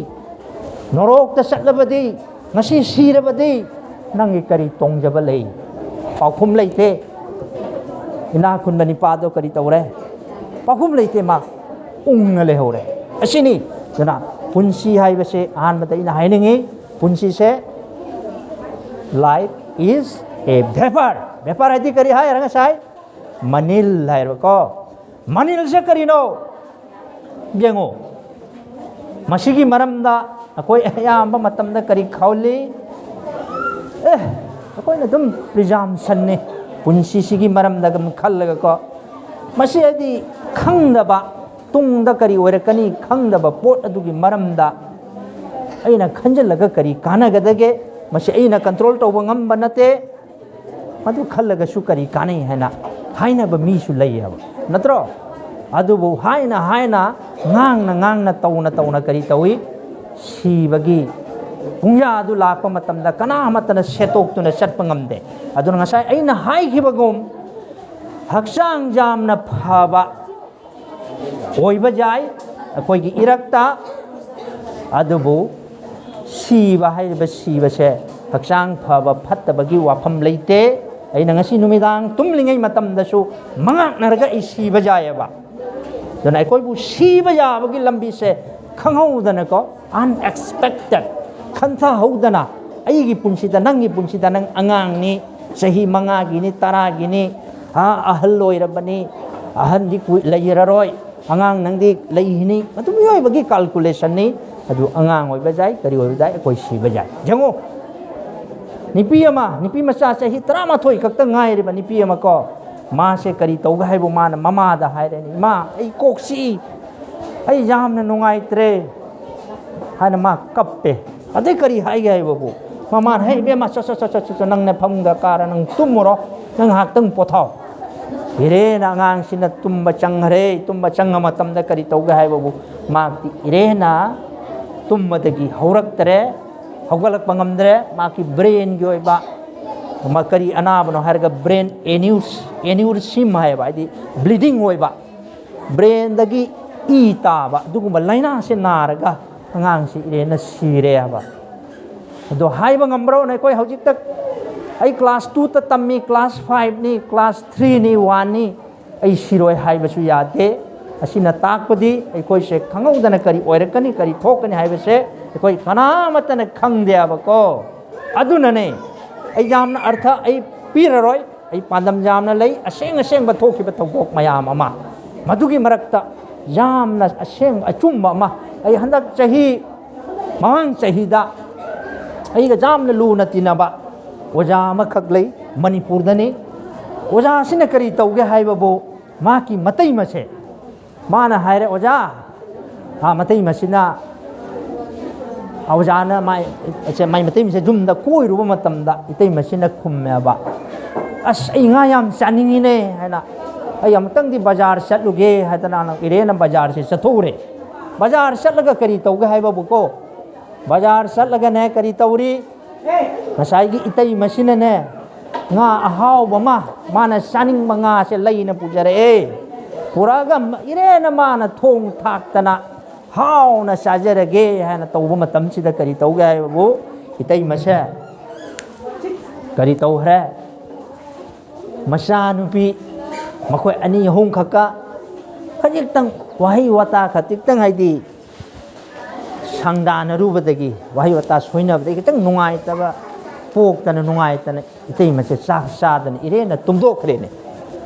ꯅꯣꯔꯣꯛꯇ ꯆꯠꯂꯕꯗꯤ, ꯉꯁꯤ ꯁꯤꯔꯕꯗꯤ, ꯅꯪꯒꯤ ꯀꯔꯤ ꯇꯣꯡꯖꯕ ꯂꯩ? ꯄꯥꯎꯈꯨꯝ ꯂꯩꯇꯦ꯫ ꯏꯅꯥꯛ ꯈꯨꯟꯕ ꯅꯤꯄꯥꯗꯣ ꯀꯔꯤ ꯇꯧꯔꯦ? ꯄꯥꯎꯈꯨꯝ ꯂꯩꯇꯦ, ꯃꯥ ꯎꯪꯉ ꯂꯩꯍꯧꯔꯦ꯫ ꯑꯁꯤꯅꯤ꯫ ꯑꯗꯨꯅ ꯄꯨꯟꯁꯤ ꯍꯥꯏꯕꯁꯦ ꯑꯍꯥꯟꯕꯗ ꯑꯩꯅ ꯍꯥꯏꯅꯤꯡꯉꯤ, ꯄꯨꯟꯁꯤꯁꯦ, life is a vapor꯫ Vapor ꯍꯥꯏꯗꯤ ꯀꯔꯤ ꯍꯥꯏꯔ ꯉꯁꯥꯏ? ꯃꯅꯤꯜ ꯍꯥꯏꯔꯕꯀꯣ꯫ ꯃꯅꯤꯜꯁꯦ ꯀꯔꯤꯅꯣ? ꯌꯦꯡꯉꯣ, ꯃꯁꯤꯒꯤ ꯃꯔꯝꯗ ꯑꯩꯈꯣꯏ ꯑꯌꯥꯝꯕ ꯃꯇꯝꯗ ꯀꯔꯤ ꯈꯜꯂꯤ? ꯑꯦ, ꯑꯩꯈꯣꯏꯅ ꯑꯗꯨꯝ presumptionꯅꯤ, ꯄꯨꯟꯁꯤꯁꯤꯒꯤ ꯃꯔꯝꯗ ꯑꯗꯨꯝ ꯈꯜꯂꯒꯀꯣ꯫ ꯃꯁꯤ ꯍꯥꯏꯗꯤ ꯈꯪꯗꯕ, ꯇꯨꯡꯗ ꯀꯔꯤ ꯑꯣꯏꯔꯛꯀꯅꯤ ꯈꯪꯗꯕ ꯄꯣꯠ ꯑꯗꯨꯒꯤ ꯃꯔꯝꯗ ꯑꯩꯅ ꯈꯟꯖꯤꯜꯂꯒ ꯀꯔꯤ ꯀꯥꯟꯅꯒꯗꯒꯦ? ꯃꯁꯤ ꯑꯩꯅ control ꯇꯧꯕ ꯉꯝꯕ ꯅꯠꯇꯦ꯫ ꯃꯗꯨ ꯈꯜꯂꯒꯁꯨ ꯀꯔꯤ ꯀꯥꯟꯅꯩ ꯍꯥꯏꯅ ꯍꯥꯏꯅꯕ ꯃꯤꯁꯨ ꯂꯩꯌꯦꯕ, ꯅꯠꯇ꯭ꯔꯣ? ꯑꯗꯨꯕꯨ ꯍꯥꯏꯅ ꯍꯥꯏꯅ, ꯉꯥꯡꯅ ꯉꯥꯡꯅ, ꯇꯧꯅ ꯇꯧꯅ ꯀꯔꯤ ꯇꯧꯏ? ꯁꯤꯕꯒꯤ ꯄꯨꯡꯌꯥ ꯑꯗꯨ ꯂꯥꯛꯄ ꯃꯇꯝꯗ ꯀꯅꯥ ꯑꯃꯠꯇꯅ ꯁꯦꯠꯇꯣꯛꯇꯨꯅ ꯆꯠꯄ ꯉꯝꯗꯦ꯫ ꯑꯗꯨꯅ ꯉꯁꯥꯏ ꯑꯩꯅ ꯍꯥꯏꯈꯤꯕꯒꯨꯝ, ꯍꯛꯆꯥꯡ ꯌꯥꯝꯅ ꯐꯕ ꯑꯣꯏꯕ ꯌꯥꯏ ꯑꯩꯈꯣꯏꯒꯤ ꯏꯔꯛꯇ, ꯑꯗꯨꯕꯨ ꯁꯤꯕ ꯍꯥꯏꯔꯤꯕ ꯁꯤꯕꯁꯦ ꯍꯛꯆꯥꯡ ꯐꯕ ꯐꯠꯇꯕꯒꯤ ꯋꯥꯐꯝ ꯂꯩꯇꯦ꯫ ꯑꯩꯅ ꯉꯁꯤ ꯅꯨꯃꯤꯗꯥꯡ ꯇꯨꯝꯂꯤꯉꯩ ꯃꯇꯝꯗꯁꯨ ꯃꯉꯥꯛꯅꯔꯒ ꯑꯩ ꯁꯤꯕ ꯌꯥꯏꯑꯕ꯫ ꯑꯗꯨꯅ ꯑꯩꯈꯣꯏꯕꯨ ꯁꯤꯕ ꯌꯥꯕꯒꯤ ꯂꯝꯕꯤꯁꯦ ꯈꯪꯍꯧꯗꯅꯀꯣ, unexpected, ꯈꯟꯊꯍꯧꯗꯅ, ꯑꯩꯒꯤ ꯄꯨꯟꯁꯤꯗ, ꯅꯪꯒꯤ ꯄꯨꯟꯁꯤꯗ, ꯅꯪ ꯑꯉꯥꯡꯅꯤ, ꯆꯍꯤ ꯃꯉꯥꯒꯤꯅꯤ, ꯇꯔꯥꯒꯤꯅꯤ, ꯑꯥ, ꯑꯍꯜ ꯑꯣꯏꯔꯕꯅꯤ, ꯑꯍꯟꯗꯤ ꯀꯨꯏ-, ꯂꯩꯔꯔꯣꯏ, ꯑꯉꯥꯡ ꯅꯪꯗꯤ ꯂꯩꯈꯤꯅꯤ, ꯃꯗꯨ ꯃꯤꯑꯣꯏꯕꯒꯤ calculationꯅꯤ꯫ ꯑꯗꯨ ꯑꯉꯥꯡ ꯑꯣꯏꯕ ꯌꯥꯏ, ꯀꯔꯤ ꯑꯣꯏꯕ ꯌꯥꯏ, ꯑꯩꯈꯣꯏ ꯁꯤꯕ ꯌꯥꯏ꯫ ꯌꯦꯡꯉꯣ, ꯅꯨꯄꯤ ꯑꯃ, ꯅꯨꯄꯤ ꯃꯆꯥ ꯆꯍꯤ ꯇꯔꯥꯃꯥꯊꯣꯏ ꯈꯛꯇ ꯉꯥꯏꯔꯤꯕ ꯅꯨꯄꯤ ꯑꯃ ꯀꯣ, ꯃꯥꯁꯦ ꯀꯔꯤ ꯇꯧꯒꯦ ꯍꯥꯏꯕꯨ, ꯃꯥꯅ ꯃꯃꯥꯗ ꯍꯥꯏꯔꯅꯤ, "ꯏꯃꯥ, ꯑꯩ ꯀꯣꯛ ꯆꯤꯛꯏ, ꯑꯩ ꯌꯥꯝꯅ ꯅꯨꯡꯉꯥꯏꯇ꯭ꯔꯦ" ꯍꯥꯏꯅ ꯃꯥ ꯀꯞꯄꯦ꯫ ꯑꯗꯩ ꯀꯔꯤ ꯍꯥꯏꯒꯦ ꯍꯥꯏꯕꯕꯨ, ꯃꯃꯥꯅ, "ꯍꯦ ꯏꯕꯦꯝꯃ, ꯆꯠ, ꯆꯠ, ꯆꯠ, ꯆꯠ, ꯆꯠ, ꯅꯪꯅ ꯐꯃꯨꯡꯗ ꯀꯥꯔ ꯅꯪ ꯇꯨꯝꯃꯨꯔꯣ, ꯅꯪ ꯉꯥꯏꯍꯥꯛꯇꯪ ꯄꯣꯊꯥꯎ"꯫ ꯏꯔꯦꯅ ꯑꯉꯥꯡꯁꯤꯅ ꯇꯨꯝꯕ ꯆꯪꯈ꯭ꯔꯦ꯫ ꯇꯨꯝꯕ ꯆꯪꯕ ꯃꯇꯝꯗ ꯀꯔꯤ ꯇꯧꯒꯦ ꯍꯥꯏꯕꯕꯨ, ꯃꯍꯥꯛꯇꯤ ꯏꯔꯦꯅ ꯇꯨꯝꯕꯗꯒꯤ ꯍꯧꯔꯛꯇ꯭ꯔꯦ, ꯍꯧꯒꯠꯂꯛꯄ ꯉꯝꯗ꯭ꯔꯦ꯫ ꯃꯍꯥꯛꯀꯤ ꯕ꯭ꯔꯦꯟꯒꯤ ꯑꯣꯏꯕ ꯃ-, ꯀꯔꯤ ꯑꯅꯥꯕꯅꯣ ꯍꯥꯏꯔꯒ, ꯕ꯭ꯔꯦꯟ ꯑꯦꯅ꯭ꯌꯨꯁ-, ꯑꯦꯅ꯭ꯌꯨꯔꯁꯤꯝ ꯍꯥꯏꯕ, ꯍꯥꯏꯗꯤ ꯕ꯭ꯂꯤꯗꯤꯡ ꯑꯣꯏꯕ, ꯕ꯭ꯔꯦꯟꯗꯒꯤ ꯏ ꯇꯥꯕ, ꯑꯗꯨꯒꯨꯝꯕ ꯂꯥꯏꯅꯥꯁꯦ ꯅꯥꯔꯒ ꯑꯉꯥꯡꯁꯤ ꯏꯔꯦꯟꯅ ꯁꯤꯔꯦ ꯍꯥꯏꯕ꯫ ꯑꯗꯣ ꯍꯥꯏꯕ ꯉꯝꯕ꯭ꯔꯣ? ꯑꯩꯈꯣꯏ ꯍꯧꯖꯤꯛꯇ, ꯑꯩ ꯀ꯭ꯂꯥꯁ ꯇꯨꯗ ꯇꯝꯃꯤ, ꯀ꯭ꯂꯥꯁ ꯐꯥꯏꯚꯅꯤ, ꯀ꯭ꯂꯥꯁ ꯊ꯭ꯔꯤꯅꯤ, ꯋꯥꯟꯅꯤ, ꯑꯩ ꯁꯤꯔꯣꯏ ꯍꯥꯏꯕꯁꯨ ꯌꯥꯗꯦ꯫ ꯑꯁꯤꯅ ꯇꯥꯛꯄꯗꯤ ꯑꯩꯈꯣꯏꯁꯦ ꯈꯪꯍꯧꯗꯅ ꯀꯔꯤ ꯑꯣꯏꯔꯛꯀꯅꯤ, ꯀꯔꯤ ꯊꯣꯛꯀꯅꯤ ꯍꯥꯏꯕꯁꯦ ꯑꯩꯈꯣꯏ ꯀꯅꯥꯃꯠꯇꯅ ꯈꯪꯗꯦꯕꯀꯣ꯫ ꯑꯗꯨꯅꯅꯦ ꯑꯩ ꯌꯥꯝꯅ ꯑꯔꯊ ꯑꯩ ꯄꯤꯔꯔꯣꯏ꯫ ꯑꯩ ꯄꯥꯟꯗꯝ ꯌꯥꯝꯅ ꯂꯩ, ꯑꯁꯦꯡ ꯑꯁꯦꯡꯕ ꯊꯣꯛꯈꯤꯕ ꯊꯧꯗꯣꯛ ꯃꯌꯥꯝ ꯑꯃ, ꯃꯗꯨꯒꯤ ꯃꯔꯛꯇ ꯌꯥꯝꯅ ꯑꯁꯦꯡꯕ ꯑꯆꯨꯝꯕ ꯑꯃ꯫ ꯑꯩ ꯍꯟꯗꯛ ꯆꯍꯤ, ꯃꯃꯥꯡ ꯆꯍꯤꯗ ꯑꯩꯒ ꯌꯥꯝꯅ ꯂꯨꯅ ꯇꯤꯟꯅꯕ ꯑꯣꯖꯥ ꯑꯃꯈꯛ ꯂꯩ, ꯃꯅꯤꯄꯨꯔꯗꯅꯤ꯫ ꯑꯣꯖꯥꯁꯤꯅ ꯀꯔꯤ ꯇꯧꯒꯦ ꯍꯥꯏꯕꯕꯨ, ꯃꯍꯥꯛꯀꯤ ꯃꯇꯩꯃꯁꯦ, ꯃꯥꯅ ꯍꯥꯏꯔꯦ, "ꯑꯣꯖꯥ, ꯑꯥ, ꯃꯇꯩ ꯃꯁꯤꯅ," ꯑꯣꯖꯥꯅ ꯃꯥꯏ, ꯃꯥꯏ ꯃꯇꯩ ꯃꯁꯦ ꯌꯨꯝꯗ ꯀꯣꯏꯔꯨꯕ ꯃꯇꯝꯗ ꯏꯇꯩ ꯃꯁꯤꯅ ꯈꯨꯝꯃꯦꯕ, "ꯑꯁ, ꯑꯩ ꯉꯥ ꯌꯥꯝ ꯆꯥꯅꯤꯡꯉꯤꯅꯦ" ꯍꯥꯏꯅ꯫ "ꯑꯩ ꯑꯃꯨꯛꯇꯪꯗꯤ ꯕꯖꯥꯔ ꯆꯠꯂꯨꯒꯦ" ꯍꯥꯏꯗꯅ ꯏꯔꯦꯅ ꯕꯖꯥꯔꯁꯦ ꯆꯠꯊꯣꯛꯎꯔꯦ꯫ ꯕꯖꯥꯔ ꯆꯠꯂꯒ ꯀꯔꯤ ꯇꯧꯒꯦ ꯍꯥꯏꯕꯕꯨꯀꯣ, ꯕꯖꯥꯔ ꯆꯠꯂꯒꯅꯦ ꯀꯔꯤ ꯇꯧꯔꯤ? ꯉꯁꯥꯏꯒꯤ ꯏꯇꯩ ꯃꯁꯤꯅꯅꯦ, ꯉꯥ ꯑꯍꯥꯎꯕ ꯑꯃ, ꯃꯥꯅ ꯆꯥꯅꯤꯡꯕ ꯉꯥꯁꯦ ꯂꯩꯅ ꯄꯨꯖꯔꯛꯑꯦ꯫ ꯄꯨꯔꯛꯑꯒ ꯏꯔꯦꯅ ꯃꯥꯅ ꯊꯣꯡ ꯊꯥꯛꯇꯅ ꯍꯥꯎꯅ ꯆꯥꯖꯔꯒꯦ ꯍꯥꯏꯅ ꯇꯧꯕ ꯃꯇꯝꯁꯤꯗ ꯀꯔꯤ ꯇꯧꯒꯦ ꯍꯥꯏꯕꯕꯨ, ꯏꯇꯩ ꯃꯁꯦ ꯀꯔꯤ ꯇꯧꯈ꯭ꯔꯦ? ꯃꯆꯥꯅꯨꯄꯤ ꯃꯈꯣꯏ ꯑꯅꯤ ꯑꯍꯨꯝ ꯈꯛꯀ ꯈꯖꯤꯛꯇꯪ ꯋꯥꯍꯩ ꯋꯥꯇꯥ ꯈꯖꯤꯛꯇꯪ, ꯍꯥꯏꯗꯤ ꯁꯪꯗꯥꯅꯔꯨꯕꯗꯒꯤ, ꯋꯥꯍꯩ ꯋꯥꯇꯥ ꯁꯣꯏꯅꯕꯗꯒꯤ ꯈꯤꯇꯪ ꯅꯨꯡꯉꯥꯏꯇꯕ ꯄꯣꯛꯇꯅ, ꯅꯨꯡꯉꯥꯏꯇꯅ ꯏꯇꯩꯃꯁꯦ ꯆꯥꯛ ꯆꯥꯗꯅ ꯏꯔꯦꯟꯅ ꯇꯨꯝꯊꯣꯛꯈ꯭ꯔꯦꯅꯦ꯫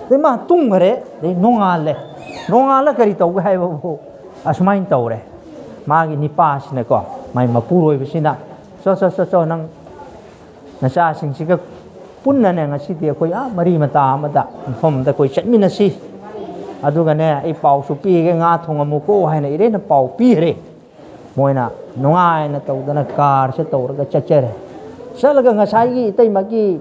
ꯑꯗꯩ ꯃꯥ ꯇꯨꯝꯈ꯭ꯔꯦ꯫ ꯑꯗꯩ ꯅꯣꯡꯉꯥꯜꯂꯦ꯫ ꯅꯣꯡꯉꯥꯜꯂ ꯀꯔꯤ ꯇꯧꯒꯦ ꯍꯥꯏꯕꯕꯨ, ꯑꯁꯨꯃꯥꯏꯅ ꯇꯧꯔꯦ꯫ ꯃꯥꯒꯤ ꯅꯤꯄꯥꯁꯤꯅꯀꯣ, ꯃꯥꯒꯤ ꯃꯄꯨꯔꯣꯏꯕꯁꯤꯅ, "ꯆꯣ, ꯆꯣ, ꯆꯣ, ꯆꯣ, ꯅꯪ ꯅꯆꯥꯁꯤꯡꯁꯤꯒ ꯄꯨꯟꯅꯅꯦ, ꯉꯁꯤꯗꯤ ꯑꯩꯈꯣꯏ ꯑꯥ ꯃꯔꯤ ꯃꯇꯥ ꯑꯃꯗ, ꯃꯐꯝ ꯑꯃꯗ ꯑꯩꯈꯣꯏ ꯆꯠꯃꯤꯟꯅꯁꯤ꯫ ꯑꯗꯨꯒꯅꯦ, ꯑꯩ ꯄꯥꯎꯁꯨ ꯄꯤꯒꯦ, ꯉꯥ ꯊꯣꯡꯉꯝꯃꯨꯀꯣ" ꯍꯥꯏꯅ ꯏꯔꯦꯟꯅ ꯄꯥꯎ ꯄꯤꯈ꯭ꯔꯦ꯫ ꯃꯣꯏꯅ ꯅꯨꯡꯉꯥꯏꯅ ꯇꯧꯗꯅ ꯀꯥꯔꯁꯦ ꯇꯧꯔꯒ ꯆꯠꯆꯔꯦ꯫ ꯆꯠꯂꯒ ꯉꯁꯥꯏꯒꯤ ꯏꯇꯩꯃꯒꯤ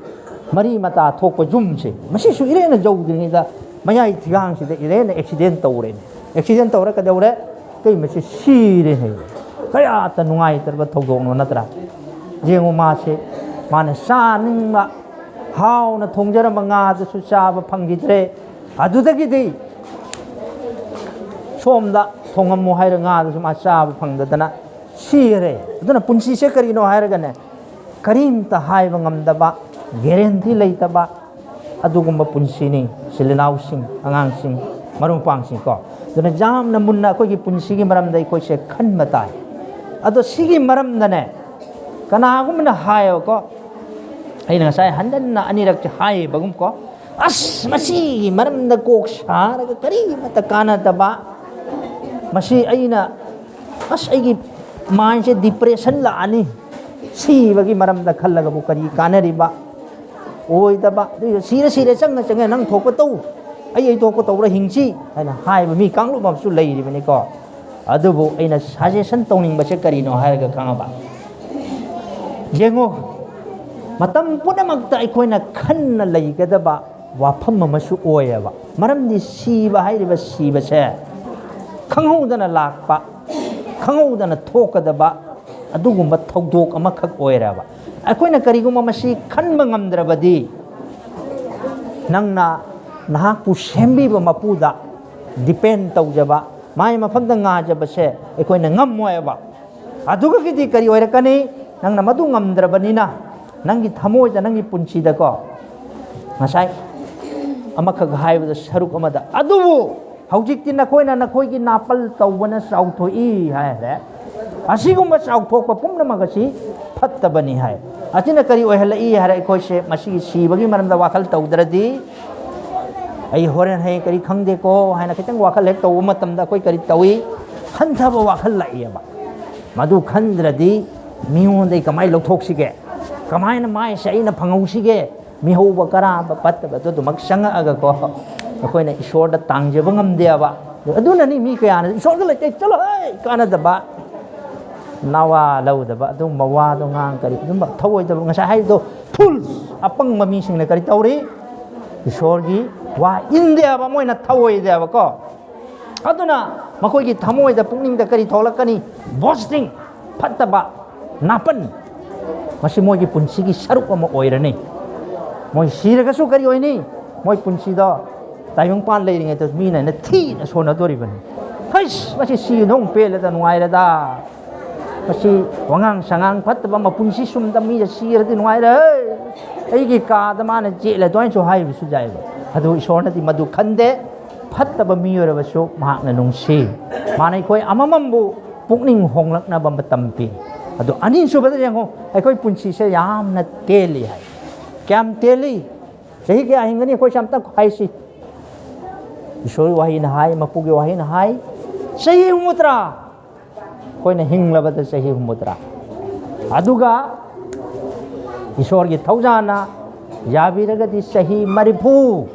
ꯃꯔꯤ ꯃꯇꯥ ꯊꯣꯛꯄ ꯌꯨꯝꯁꯦ, ꯃꯁꯤꯁꯨ ꯏꯔꯦꯟꯅ ꯌꯧꯗ꯭ꯔꯤꯉꯩꯗ ꯃꯌꯥꯏ ꯊꯤꯒꯥꯡꯁꯤꯗ ꯏꯔꯦꯟꯅ ꯑꯦꯛꯁꯤꯗꯦꯟ ꯇꯧꯔꯦꯅꯦ꯫ ꯑꯦꯛꯁꯤꯗꯦꯟ ꯇꯧꯔ ꯀꯩꯗꯧꯔꯦ? ꯀꯩ ꯃꯁꯤ ꯁꯤꯔꯦꯅꯦ꯫ ꯀꯌꯥꯇ ꯅꯨꯡꯉꯥꯏꯇ꯭ꯔꯕ ꯊꯧꯗꯣꯛꯅꯣ ꯅꯠꯇ꯭ꯔꯥ? ꯌꯦꯡꯉꯨ, ꯃꯥꯁꯦ, ꯃꯥꯅ ꯆꯥꯅꯤꯡꯕ ꯍꯥꯎꯅ ꯊꯣꯡꯖꯔꯝꯕ ꯉꯥꯗꯨꯁꯨ ꯆꯥꯕ ꯐꯪꯈꯤꯗ꯭ꯔꯦ꯫ ꯑꯗꯨꯗꯒꯤꯗꯤ ꯁꯣꯝꯗ ꯊꯣꯡꯉꯝꯃꯨ ꯍꯥꯏꯔ ꯉꯥꯗꯨꯁꯨ ꯃꯥ ꯆꯥꯕ ꯐꯪꯗꯗꯅ ꯁꯤꯈꯔꯦ꯫ ꯑꯗꯨꯅ ꯄꯨꯟꯁꯤꯁꯦ ꯀꯔꯤꯅꯣ ꯍꯥꯏꯔꯒꯅꯦ, ꯀꯔꯤꯝꯇ ꯍꯥꯏꯕ ꯉꯝꯗꯕ, ꯒꯦꯔꯦꯟꯇꯤ ꯂꯩꯇꯕ ꯑꯗꯨꯒꯨꯝꯕ ꯄꯨꯟꯁꯤꯅꯤ, ꯏꯆꯤꯜ ꯏꯅꯥꯎꯁꯤꯡ, ꯑꯉꯥꯡꯁꯤꯡ, ꯃꯔꯨꯞ ꯃꯄꯥꯡꯁꯤꯡ ꯀꯣ꯫ ꯑꯗꯨꯅ ꯌꯥꯝꯅ ꯃꯨꯟꯅ ꯑꯩꯈꯣꯏꯒꯤ ꯄꯨꯟꯁꯤꯒꯤ ꯃꯔꯝꯗ ꯑꯩꯈꯣꯏꯁꯦ ꯈꯟꯕ ꯇꯥꯏ꯫ ꯑꯗꯣ ꯁꯤꯒꯤ ꯃꯔꯝꯗꯅꯦ, ꯀꯅꯥꯒꯨꯝꯕꯅ ꯍꯥꯏꯌꯦꯕꯀꯣ, ꯑꯩꯅ ꯉꯁꯥꯏ ꯍꯟꯖꯟꯅ ꯑꯅꯤꯔꯛꯇꯤ ꯍꯥꯏꯌꯦꯕꯒꯨꯝ ꯀꯣ, "ꯑꯁ, ꯃꯁꯤꯒꯤ ꯃꯔꯝꯗ ꯀꯣꯛ ꯁꯥꯔꯒ ꯀꯔꯤꯃꯠꯇ ꯀꯥꯟꯅꯗꯕ, ꯃꯁꯤ ꯑꯩꯅ, ꯑꯁ, ꯑꯩꯒꯤ ꯃꯥꯏꯟꯁꯦ ꯗꯤꯄ꯭ꯔꯦꯁꯟ ꯂꯥꯛꯑꯅꯤ, ꯁꯤꯕꯒꯤ ꯃꯔꯝꯗ ꯈꯜꯂꯒꯕꯨ ꯀꯔꯤ ꯀꯥꯟꯅꯔꯤꯕ?" ꯑꯣꯏꯗꯕ, ꯑꯗꯨꯏꯁꯨ "ꯁꯤꯔꯦ, ꯁꯤꯔꯦ, ꯆꯪꯉ, ꯆꯪꯉ, ꯅꯪ ꯊꯣꯛꯄ ꯇꯧ, ꯑꯩ, ꯑꯩ ꯊꯣꯛꯄ ꯇꯧꯔ ꯍꯤꯡꯁꯤ" ꯍꯥꯏꯅ ꯍꯥꯏꯕ ꯃꯤ ꯀꯥꯡꯂꯨꯞ ꯑꯃꯁꯨ ꯂꯩꯔꯤꯕꯅꯤꯀꯣ꯫ ꯑꯗꯨꯕꯨ ꯑꯩꯅ ꯁꯖꯦꯁꯟ ꯇꯧꯅꯤꯡꯕꯁꯦ ꯀꯔꯤꯅꯣ ꯍꯥꯏꯔꯒ, ꯈꯪꯉꯕ? ꯌꯦꯡꯉꯨ, ꯃꯇꯝ ꯄꯨꯝꯅꯃꯛꯇ ꯑꯩꯈꯣꯏꯅ ꯈꯟꯅ ꯂꯩꯒꯗꯕ ꯋꯥꯐꯝ ꯑꯃꯁꯨ ꯑꯣꯏꯌꯦꯕ꯫ ꯃꯔꯝꯗꯤ ꯁꯤꯕ ꯍꯥꯏꯔꯤꯕ ꯁꯤꯕꯁꯦ ꯈꯪꯍꯧꯗꯅ ꯂꯥꯛꯄ, ꯈꯪꯍꯧꯗꯅ ꯊꯣꯛꯀꯗꯕ ꯑꯗꯨꯒꯨꯝꯕ ꯊꯧꯗꯣꯛ ꯑꯃꯈꯛ ꯑꯣꯏꯔꯦꯕ꯫ ꯑꯩꯈꯣꯏꯅ ꯀꯔꯤꯒꯨꯝꯕ ꯃꯁꯤ ꯈꯟꯕ ꯉꯝꯗ꯭ꯔꯕꯗꯤ, ꯅꯪꯅ ꯅꯍꯥꯛꯄꯨ ꯁꯦꯝꯕꯤꯕ ꯃꯄꯨꯗ ꯗꯤꯄꯦꯟ ꯇꯧꯖꯕ, ꯃꯥꯒꯤ ꯃꯐꯝꯗ ꯉꯥꯖꯕꯁꯦ ꯑꯩꯈꯣꯏꯅ ꯉꯝꯃꯣꯏꯕ꯫ ꯑꯗꯨꯒꯤꯗꯤ ꯀꯔꯤ ꯑꯣꯏꯔꯛꯀꯅꯤ? ꯅꯪꯅ ꯃꯗꯨ ꯉꯝꯗ꯭ꯔꯕꯅꯤꯅ, ꯅꯪꯒꯤ ꯊꯃꯣꯏꯗ, ꯅꯪꯒꯤ ꯄꯨꯟꯁꯤꯗꯀꯣ, ꯉꯁꯥꯏ ꯑꯃꯈꯛ ꯍꯥꯏꯕꯗ ꯁꯔꯨꯛ ꯑꯃꯗ, ꯑꯗꯨꯕꯨ ꯍꯧꯖꯤꯛꯇꯤ ꯅꯈꯣꯏꯅ ꯅꯈꯣꯏꯒꯤ ꯅꯥꯄꯜ ꯇꯧꯕꯅ ꯆꯥꯎꯊꯣꯛꯏ ꯍꯥꯏꯔꯦ꯫ ꯑꯁꯤꯒꯨꯝꯕ ꯆꯥꯎꯊꯣꯛꯄ ꯄꯨꯝꯅꯃꯛ ꯑꯁꯤ ꯐꯠꯇꯕꯅꯤ ꯍꯥꯏ꯫ ꯑꯁꯤꯅ ꯀꯔꯤ ꯑꯣꯏꯍꯜꯂꯛꯏ ꯍꯥꯏꯔꯦ? ꯑꯩꯈꯣꯏꯁꯦ ꯃꯁꯤꯒꯤ ꯁꯤꯕꯒꯤ ꯃꯔꯝꯗ ꯋꯥꯈꯜ ꯇꯧꯗ꯭ꯔꯗꯤ, "ꯑꯩ ꯍꯣꯔꯦꯟ ꯍꯌꯦꯡ ꯀꯔꯤ ꯈꯪꯗꯦꯀꯣ" ꯍꯥꯏꯅ ꯈꯤꯇꯪ ꯋꯥꯈꯜ ꯍꯦꯛ ꯇꯧꯕ ꯃꯇꯝꯗ ꯑꯩꯈꯣꯏ ꯀꯔꯤ ꯇꯧꯏ? ꯍꯟꯊꯕ ꯋꯥꯈꯜ ꯂꯥꯛꯏꯑꯕ꯫ ꯃꯗꯨ ꯈꯟꯗ꯭ꯔꯗꯤ ꯃꯤꯉꯣꯟꯗꯒꯤ ꯀꯃꯥꯏꯅ ꯂꯧꯊꯣꯛꯁꯤꯒꯦ? ꯀꯃꯥꯏꯅ ꯃꯥꯏꯁꯦ ꯑꯩꯅ ꯐꯪꯍꯧꯁꯤꯒꯦ? ꯃꯤꯍꯧꯕ, ꯀꯔꯥꯕ, ꯄꯠꯇꯕꯗꯣ ꯑꯗꯨꯃꯛ ꯆꯪꯉꯛꯑꯒꯀꯣ, ꯑꯩꯈꯣꯏꯅ ꯏꯁꯣꯔꯗ ꯇꯥꯡꯖꯕ ꯉꯝꯗꯦꯕ꯫ ꯑꯗꯨꯅꯅꯤ ꯃꯤ ꯀꯌꯥꯅ ꯏꯁꯣꯔꯒ ꯂꯩꯇꯦ, ꯆꯠꯂꯣ, ꯍꯩ, ꯀꯥꯟꯅꯗꯕ, ꯅꯋꯥ ꯂꯧꯗꯕ, ꯑꯗꯨꯒꯨꯝꯕ ꯋꯥꯗꯣ ꯉꯥꯡ ꯀꯔꯤ, ꯑꯗꯨꯝꯕ ꯊꯧꯑꯣꯏꯗꯕ, ꯉꯁꯥꯏ ꯍꯥꯏꯔꯤꯗꯣ, Fools, ꯑꯄꯪꯕ ꯃꯤꯁꯤꯡꯅ ꯀꯔꯤ ꯇꯧꯔꯤ? ꯏꯁꯣꯔꯒꯤ ꯋꯥ ꯏꯟꯗꯦꯕ, ꯃꯣꯏꯅ ꯊꯧꯑꯣꯏꯗꯦꯕꯀꯣ꯫ ꯑꯗꯨꯅ ꯃꯈꯣꯏꯒꯤ ꯊꯃꯣꯏꯗ, ꯄꯨꯛꯅꯤꯡꯗ ꯀꯔꯤ ꯊꯣꯛꯂꯛꯀꯅꯤ? Boasting, ꯐꯠꯇꯕ, ꯅꯥꯄꯟ꯫ ꯃꯁꯤ ꯃꯣꯏꯒꯤ ꯄꯨꯟꯁꯤꯒꯤ ꯁꯔꯨꯛ ꯑꯃ ꯑꯣꯏꯔꯅꯤ꯫ ꯃꯣꯏ ꯁꯤꯔꯒꯁꯨ ꯀꯔꯤ ꯑꯣꯏꯅꯤ? ꯃꯣꯏ ꯄꯨꯟꯁꯤꯗꯣ ꯇꯥꯏꯕꯪꯄꯥꯟ ꯂꯩꯔꯤꯉꯩꯗ ꯃꯤꯅ ꯑꯩꯅ ꯊꯤꯅ ꯁꯣꯟꯅꯗꯣꯔꯤꯕꯅꯤ꯫ ꯍꯩꯁ, ꯃꯁꯤ ꯁꯤꯗꯧ ꯄꯦꯜꯂꯦꯗ, ꯅꯨꯡꯉꯥꯏꯔꯦꯗ꯫ ꯃꯁꯤ ꯋꯥꯉꯥꯡ ꯁꯉꯥꯡ ꯐꯠꯇꯕ, ꯃꯄꯨꯟꯁꯤ ꯁꯨꯝꯗ ꯃꯤꯗ ꯁꯤꯔꯗꯤ ꯅꯨꯡꯉꯥꯏꯔꯦ꯫ ꯑꯩꯒꯤ ꯀꯥꯗ ꯃꯥꯅ ꯆꯦꯜꯂꯦ ꯑꯗꯨꯃꯥꯏꯅꯁꯨ ꯍꯥꯏꯕꯁꯨ ꯌꯥꯏꯕ꯫ ꯑꯗꯨ ꯏꯁꯣꯔꯅꯗꯤ ꯃꯗꯨ ꯈꯟꯗꯦ꯫ ꯐꯠꯇꯕ ꯃꯤ ꯑꯣꯏꯔꯕꯁꯨ ꯃꯍꯥꯛꯅ ꯅꯨꯡꯁꯤ꯫ ꯃꯥꯅ ꯑꯩꯈꯣꯏ ꯑꯃꯃꯝꯕꯨ ꯄꯨꯛꯅꯤꯡ ꯍꯣꯡꯂꯛꯅꯕ ꯃꯇꯝ ꯄꯤ꯫ ꯑꯗꯨ ꯑꯅꯤꯁꯨꯕꯗ ꯌꯦꯡꯉꯨ, ꯑꯩꯈꯣꯏ ꯄꯨꯟꯁꯤꯁꯦ ꯌꯥꯝꯅ ꯇꯦꯜꯂꯤ ꯍꯥꯏ꯫ ꯀꯌꯥꯝ ꯇꯦꯜꯂꯤ? ꯆꯍꯤ ꯀꯌꯥ ꯍꯤꯡꯒꯅꯤ? ꯑꯩꯈꯣꯏꯁꯦ ꯑꯝꯇ ꯍꯥꯏꯁꯤ꯫ ꯏꯁꯣꯔꯒꯤ ꯋꯥꯍꯩꯅ ꯍꯥꯏ, ꯃꯄꯨꯒꯤ ꯋꯥꯍꯩꯅ ꯍꯥꯏ, ꯆꯍꯤ ꯍꯨꯝꯐꯨꯇꯔꯥ꯫ ꯑꯩꯈꯣꯏꯅ ꯍꯤꯡꯂꯕꯗ ꯆꯍꯤ ꯍꯨꯝꯐꯨꯇꯔꯥ꯫ ꯑꯗꯨꯒ ꯏꯁꯣꯔꯒꯤ ꯊꯧꯖꯥꯅ ꯌꯥꯕꯤꯔꯒꯗꯤ ꯆꯍꯤ ꯃꯔꯤꯐꯨ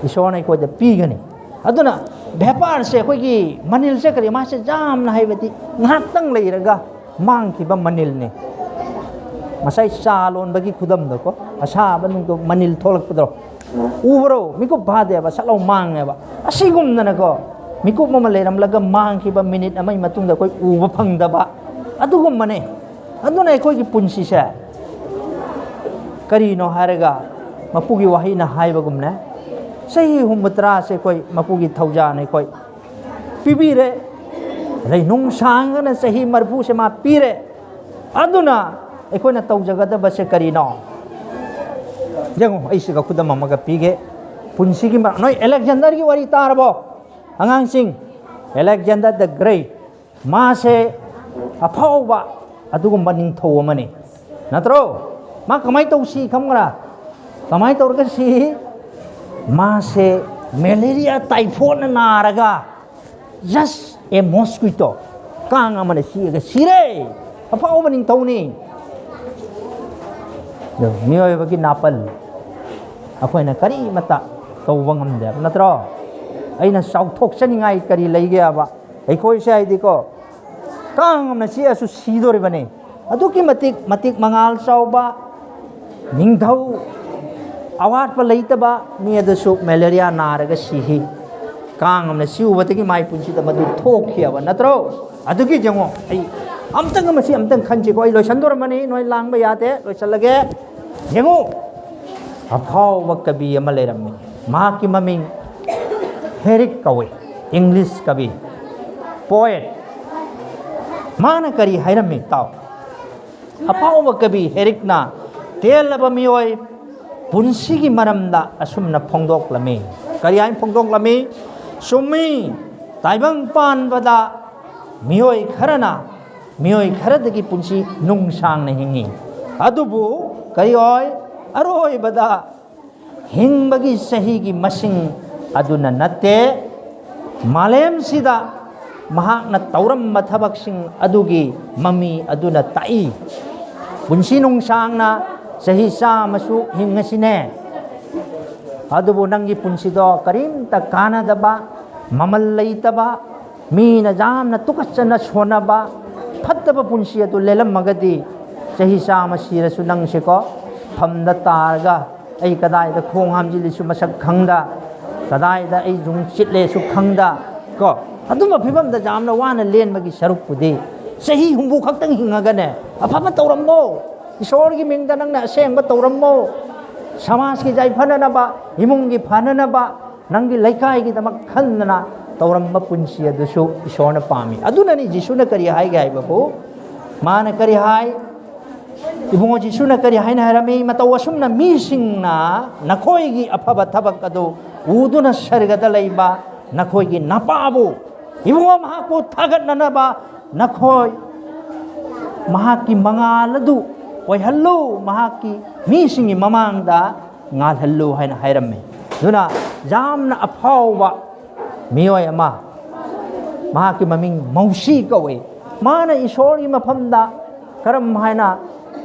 ꯏꯁꯣꯔꯅ ꯑꯩꯈꯣꯏꯗ ꯄꯤꯒꯅꯤ꯫ ꯑꯗꯨꯅ ꯕꯦꯄꯥꯔꯁꯦ, ꯑꯩꯈꯣꯏꯒꯤ ꯃꯅꯤꯜꯁꯦ ꯀꯔꯤ? ꯃꯥꯁꯦ ꯌꯥꯝꯅ, ꯍꯥꯏꯕꯗꯤ, ꯉꯥꯏꯍꯥꯛꯇꯪ ꯂꯩꯔꯒ ꯃꯥꯡꯈꯤꯕ ꯃꯅꯤꯜꯅꯤ꯫ ꯉꯁꯥꯏ ꯆꯥ ꯂꯣꯟꯕꯒꯤ ꯈꯨꯗꯝꯗꯀꯣ, ꯑꯁꯥꯕ ꯅꯨꯡꯗꯣ ꯃꯅꯤꯜ ꯊꯣꯛꯂꯛꯄꯗꯣ ꯎꯕ꯭ꯔꯣ? ꯃꯤꯀꯨꯞ ꯐꯥꯗꯦꯕ, ꯁꯠ ꯂꯥꯎ ꯃꯥꯡꯉꯦꯕ꯫ ꯑꯁꯤꯒꯨꯝꯗꯅꯀꯣ, ꯃꯤꯀꯨꯞ ꯑꯃ ꯂꯩꯔꯝꯂꯒ ꯃꯥꯡꯈꯤꯕ ꯃꯤꯅꯤꯠ ꯑꯃꯒꯤ ꯃꯇꯨꯡꯗ ꯑꯩꯈꯣꯏ ꯎꯕ ꯐꯪꯗꯕ ꯑꯗꯨꯒꯨꯝꯕꯅꯦ꯫ ꯑꯗꯨꯅ ꯑꯩꯈꯣꯏꯒꯤ ꯄꯨꯟꯁꯤꯁꯦ ꯀꯔꯤꯅꯣ ꯍꯥꯏꯔꯒ, ꯃꯄꯨꯒꯤ ꯋꯥꯍꯩꯅ ꯍꯥꯏꯕꯒꯨꯝꯅꯦ, ꯆꯍꯤ ꯍꯨꯝꯐꯨꯇꯔꯥꯁꯦ ꯑꯩꯈꯣꯏ ꯃꯄꯨꯒꯤ ꯊꯧꯖꯥꯅ ꯑꯩꯈꯣꯏ ꯄꯤꯕꯤꯔꯦ, ꯑꯗꯩ ꯅꯨꯡꯁꯥꯡꯒꯅ ꯆꯍꯤ ꯃꯔꯤꯐꯨꯁꯦ ꯃꯥ ꯄꯤꯔꯦ꯫ ꯑꯗꯨꯅ ꯑꯩꯈꯣꯏꯅ ꯇꯧꯖꯒꯗꯕꯁꯦ ꯀꯔꯤꯅꯣ? ꯌꯦꯡꯉꯨ, ꯑꯩ ꯁꯤꯒ ꯈꯨꯗꯝ ꯑꯃꯒ ꯄꯤꯒꯦ꯫ ꯄꯨꯟꯁꯤꯒꯤ ꯃꯔ-, ꯅꯣꯏ ꯑꯂꯦꯛꯖꯦꯟꯗꯔꯒꯤ ꯋꯥꯔꯤ ꯇꯥꯔꯕꯣ? ꯑꯉꯥꯡꯁꯤꯡ, Alexander the Great, ꯃꯥꯁꯦ ꯑꯐꯥꯎꯕ ꯑꯗꯨꯒꯨꯝꯕ ꯅꯤꯡꯊꯧ ꯑꯃꯅꯤ, ꯅꯠꯇ꯭ꯔꯣ? ꯃꯥ ꯀꯃꯥꯏꯅ ꯇꯧꯁꯤ ꯈꯪꯕ꯭ꯔꯥ? ꯀꯃꯥꯏꯅ ꯇꯧꯔꯒ ꯁꯤ? ꯃꯥꯁꯦ ꯃꯦꯂꯦꯔꯤꯌꯥ ꯇꯥꯏꯐꯣꯠꯅ ꯅꯥꯔꯒ, just a mosquito, ꯀꯥꯡ ꯑꯃꯅ ꯆꯤꯛꯑꯒ ꯁꯤꯔꯦ꯫ ꯑꯐꯥꯎꯕ ꯅꯤꯡꯊꯧꯅꯤ꯫ ꯑꯗꯣ ꯃꯤꯑꯣꯏꯕꯒꯤ ꯅꯥꯄꯜ ꯑꯩꯈꯣꯏꯅ ꯀꯔꯤꯃꯠꯇ ꯇꯧꯕ ꯉꯝꯗꯦꯕ, ꯅꯠꯇ꯭ꯔꯣ? ꯑꯩꯅ ꯆꯥꯎꯊꯣꯛꯆꯅꯤꯡꯉꯥꯏ ꯀꯔꯤ ꯂꯩꯒꯦꯕ? ꯑꯩꯈꯣꯏꯁꯦ ꯍꯥꯏꯗꯤꯀꯣ, ꯀꯥꯡ ꯑꯃꯅ ꯆꯤꯛꯑꯁꯨ ꯁꯤꯗꯣꯔꯤꯕꯅꯤ꯫ ꯑꯗꯨꯛꯀꯤ ꯃꯇꯤꯛ, ꯃꯇꯤꯛ ꯃꯉꯥꯜ ꯆꯥꯎꯕ, ꯅꯤꯡꯊꯧ ꯑꯋꯥꯠꯄ ꯂꯩꯇꯕ ꯃꯤ ꯑꯗꯨꯁꯨ ꯃꯦꯂꯦꯔꯤꯌꯥ ꯅꯥꯔꯒ ꯁꯤꯈꯤ꯫ ꯀꯥꯡ ꯑꯃꯅ ꯆꯤꯛꯎꯕꯗꯒꯤ ꯃꯥꯏ ꯄꯨꯟꯁꯤꯗ ꯃꯗꯨ ꯊꯣꯛꯈꯤꯑꯕ ꯅꯠꯇ꯭ꯔꯣ? ꯑꯗꯨꯒꯤ ꯌꯦꯡꯉꯣ, ꯑꯩ ꯑꯝꯇꯪ ꯃꯁꯤ ꯑꯝꯇꯪ ꯈꯟꯁꯤꯀꯣ꯫ ꯑꯩ ꯂꯣꯏꯁꯟꯗꯣꯔꯝꯃꯅꯤ, ꯅꯣꯏ ꯂꯥꯡꯕ ꯌꯥꯗꯦ, ꯂꯣꯏꯁꯜꯂꯒꯦ꯫ ꯌꯦꯡꯉꯨ, ꯑꯐꯥꯎꯕ ꯀꯕꯤ ꯑꯃ ꯂꯩꯔꯝꯃꯤ꯫ ꯃꯍꯥꯛꯀꯤ ꯃꯃꯤꯡ ꯍꯦꯔꯤꯛ ꯀꯧꯏ, ꯏꯪꯂꯤꯁ ꯀꯕꯤ, ꯄꯣꯏꯠ꯫ ꯃꯥꯅ ꯀꯔꯤ ꯍꯥꯏꯔꯝꯃꯤ ꯇꯥꯎ꯫ ꯑꯐꯥꯎꯕ ꯀꯕꯤ ꯍꯦꯔꯤꯛꯅ ꯇꯦꯜꯂꯕ ꯃꯤꯑꯣꯏ ꯄꯨꯟꯁꯤꯒꯤ ꯃꯔꯝꯗ ꯑꯁꯨꯝꯅ ꯐꯣꯡꯗꯣꯛꯂꯝꯃꯤ꯫ ꯀꯔꯤ ꯍꯥꯏꯅ ꯐꯣꯡꯗꯣꯛꯂꯝꯃꯤ? ꯆꯨꯝꯃꯤ, ꯇꯥꯏꯕꯪ ꯄꯥꯟꯕꯗ ꯃꯤꯑꯣꯏ ꯈꯔꯅ ꯃꯤꯑꯣꯏ ꯈꯔꯗꯒꯤ ꯄꯨꯟꯁꯤ ꯅꯨꯡꯁꯥꯡꯅ ꯍꯤꯡꯉꯤ꯫ ꯑꯗꯨꯕꯨ ꯀꯔꯤ ꯑꯣꯏ? ꯑꯔꯣꯏꯕꯗ ꯍꯤꯡꯕꯒꯤ ꯆꯍꯤꯒꯤ ꯃꯁꯤꯡ ꯑꯗꯨꯅ ꯅꯠꯇꯦ, ꯃꯥꯂꯦꯝꯁꯤꯗ ꯃꯍꯥꯛꯅ ꯇꯧꯔꯝꯕ ꯊꯕꯛꯁꯤꯡ ꯑꯗꯨꯒꯤ ꯃꯃꯤ ꯑꯗꯨꯅ ꯇꯥꯛꯏ꯫ ꯄꯨꯟꯁꯤ ꯅꯨꯡꯁꯥꯡꯅ ꯆꯍꯤ ꯆꯥꯝꯃꯁꯨ ꯍꯤꯡꯉꯁꯤꯅꯦ, ꯑꯗꯨꯕꯨ ꯅꯪꯒꯤ ꯄꯨꯟꯁꯤꯗꯣ ꯀꯔꯤꯝꯇ ꯀꯥꯟꯅꯗꯕ, ꯃꯃꯜ ꯂꯩꯇꯕ, ꯃꯤꯅ ꯌꯥꯝꯅ ꯇꯨꯀꯠꯆꯅ ꯁꯣꯟꯅꯕ ꯐꯠꯇꯕ ꯄꯨꯟꯁꯤ ꯑꯗꯨ ꯂꯦꯜꯂꯝꯃꯒꯗꯤ, ꯆꯍꯤ ꯆꯥꯝꯃ ꯁꯤꯔꯁꯨ ꯅꯪꯁꯦꯀꯣ, ꯐꯝꯗ ꯇꯥꯔꯒ ꯑꯩ ꯀꯗꯥꯏꯗ ꯈꯣꯡ ꯍꯥꯝꯖꯤꯜꯂꯤꯁꯨ ꯃꯁꯛ ꯈꯪꯗ, ꯀꯗꯥꯏꯗ ꯑꯩ ꯌꯨꯝ ꯆꯤꯠꯂꯦꯁꯨ ꯈꯪꯗ ꯀꯣ, ꯑꯗꯨꯝꯕ ꯐꯤꯕꯝꯗ ꯌꯥꯝꯅ ꯋꯥꯅ ꯂꯦꯟꯕꯒꯤ ꯁꯔꯨꯛꯄꯨꯗꯤ, ꯆꯍꯤ ꯍꯨꯝꯐꯨ ꯈꯛꯇꯪ ꯍꯤꯡꯉꯒꯅꯦ, ꯑꯐꯕ ꯇꯧꯔꯝꯃꯣ, ꯏꯁꯣꯔꯒꯤ ꯃꯤꯡꯗ ꯅꯪꯅ ꯑꯁꯦꯡꯕ ꯇꯧꯔꯝꯃꯣ, ꯁꯃꯥꯖꯀꯤ ꯌꯥꯏꯐꯅꯅꯕ, ꯏꯃꯨꯡꯒꯤ ꯐꯅꯅꯕ, ꯅꯪꯒꯤ ꯂꯩꯀꯥꯏꯒꯤꯗꯃꯛ ꯈꯟꯗꯅ ꯇꯧꯔꯝꯕ ꯄꯨꯟꯁꯤ ꯑꯗꯨꯁꯨ ꯏꯁꯣꯔꯅ ꯄꯥꯝꯃꯤ꯫ ꯑꯗꯨꯅꯅꯤ ꯖꯤꯁꯨꯅ ꯀꯔꯤ ꯍꯥꯏꯒꯦ ꯍꯥꯏꯕꯕꯨ, ꯃꯥꯅ ꯀꯔꯤ ꯍꯥꯏ? ꯏꯕꯨꯡꯉꯣ ꯖꯤꯁꯨꯅ ꯀꯔꯤ ꯍꯥꯏꯅ ꯍꯥꯏꯔꯝꯃꯤ? "ꯃꯇꯧ ꯑꯁꯨꯝꯅ ꯃꯤꯁꯤꯡꯅ ꯅꯈꯣꯏꯒꯤ ꯑꯐꯕ ꯊꯕꯛ ꯑꯗꯨ ꯎꯗꯨꯅ ꯁꯔꯒꯗ ꯂꯩꯕ ꯅꯈꯣꯏꯒꯤ ꯅꯄꯥꯕꯨ, ꯏꯕꯨꯡꯉꯣ, ꯃꯍꯥꯛꯄꯨ ꯊꯥꯒꯠꯅꯅꯕ ꯅꯈꯣꯏ ꯃꯍꯥꯛꯀꯤ ꯃꯉꯥꯜ ꯑꯗꯨ ꯑꯣꯏꯍꯜꯂꯨ, ꯃꯍꯥꯛꯀꯤ ꯃꯤꯁꯤꯡꯒꯤ ꯃꯃꯥꯡꯗ ꯉꯥꯜꯍꯜꯂꯨ" ꯍꯥꯏꯅ ꯍꯥꯏꯔꯝꯃꯤ꯫ ꯑꯗꯨꯅ ꯌꯥꯝꯅ ꯑꯐꯥꯎꯕ ꯃꯤꯑꯣꯏ ꯑꯃ, ꯃꯍꯥꯛꯀꯤ ꯃꯃꯤꯡ ꯃꯧꯁꯤ ꯀꯧꯏ꯫ ꯃꯥꯅ ꯏꯁꯣꯔꯒꯤ ꯃꯐꯝꯗ ꯀꯔꯝ ꯍꯥꯏꯅ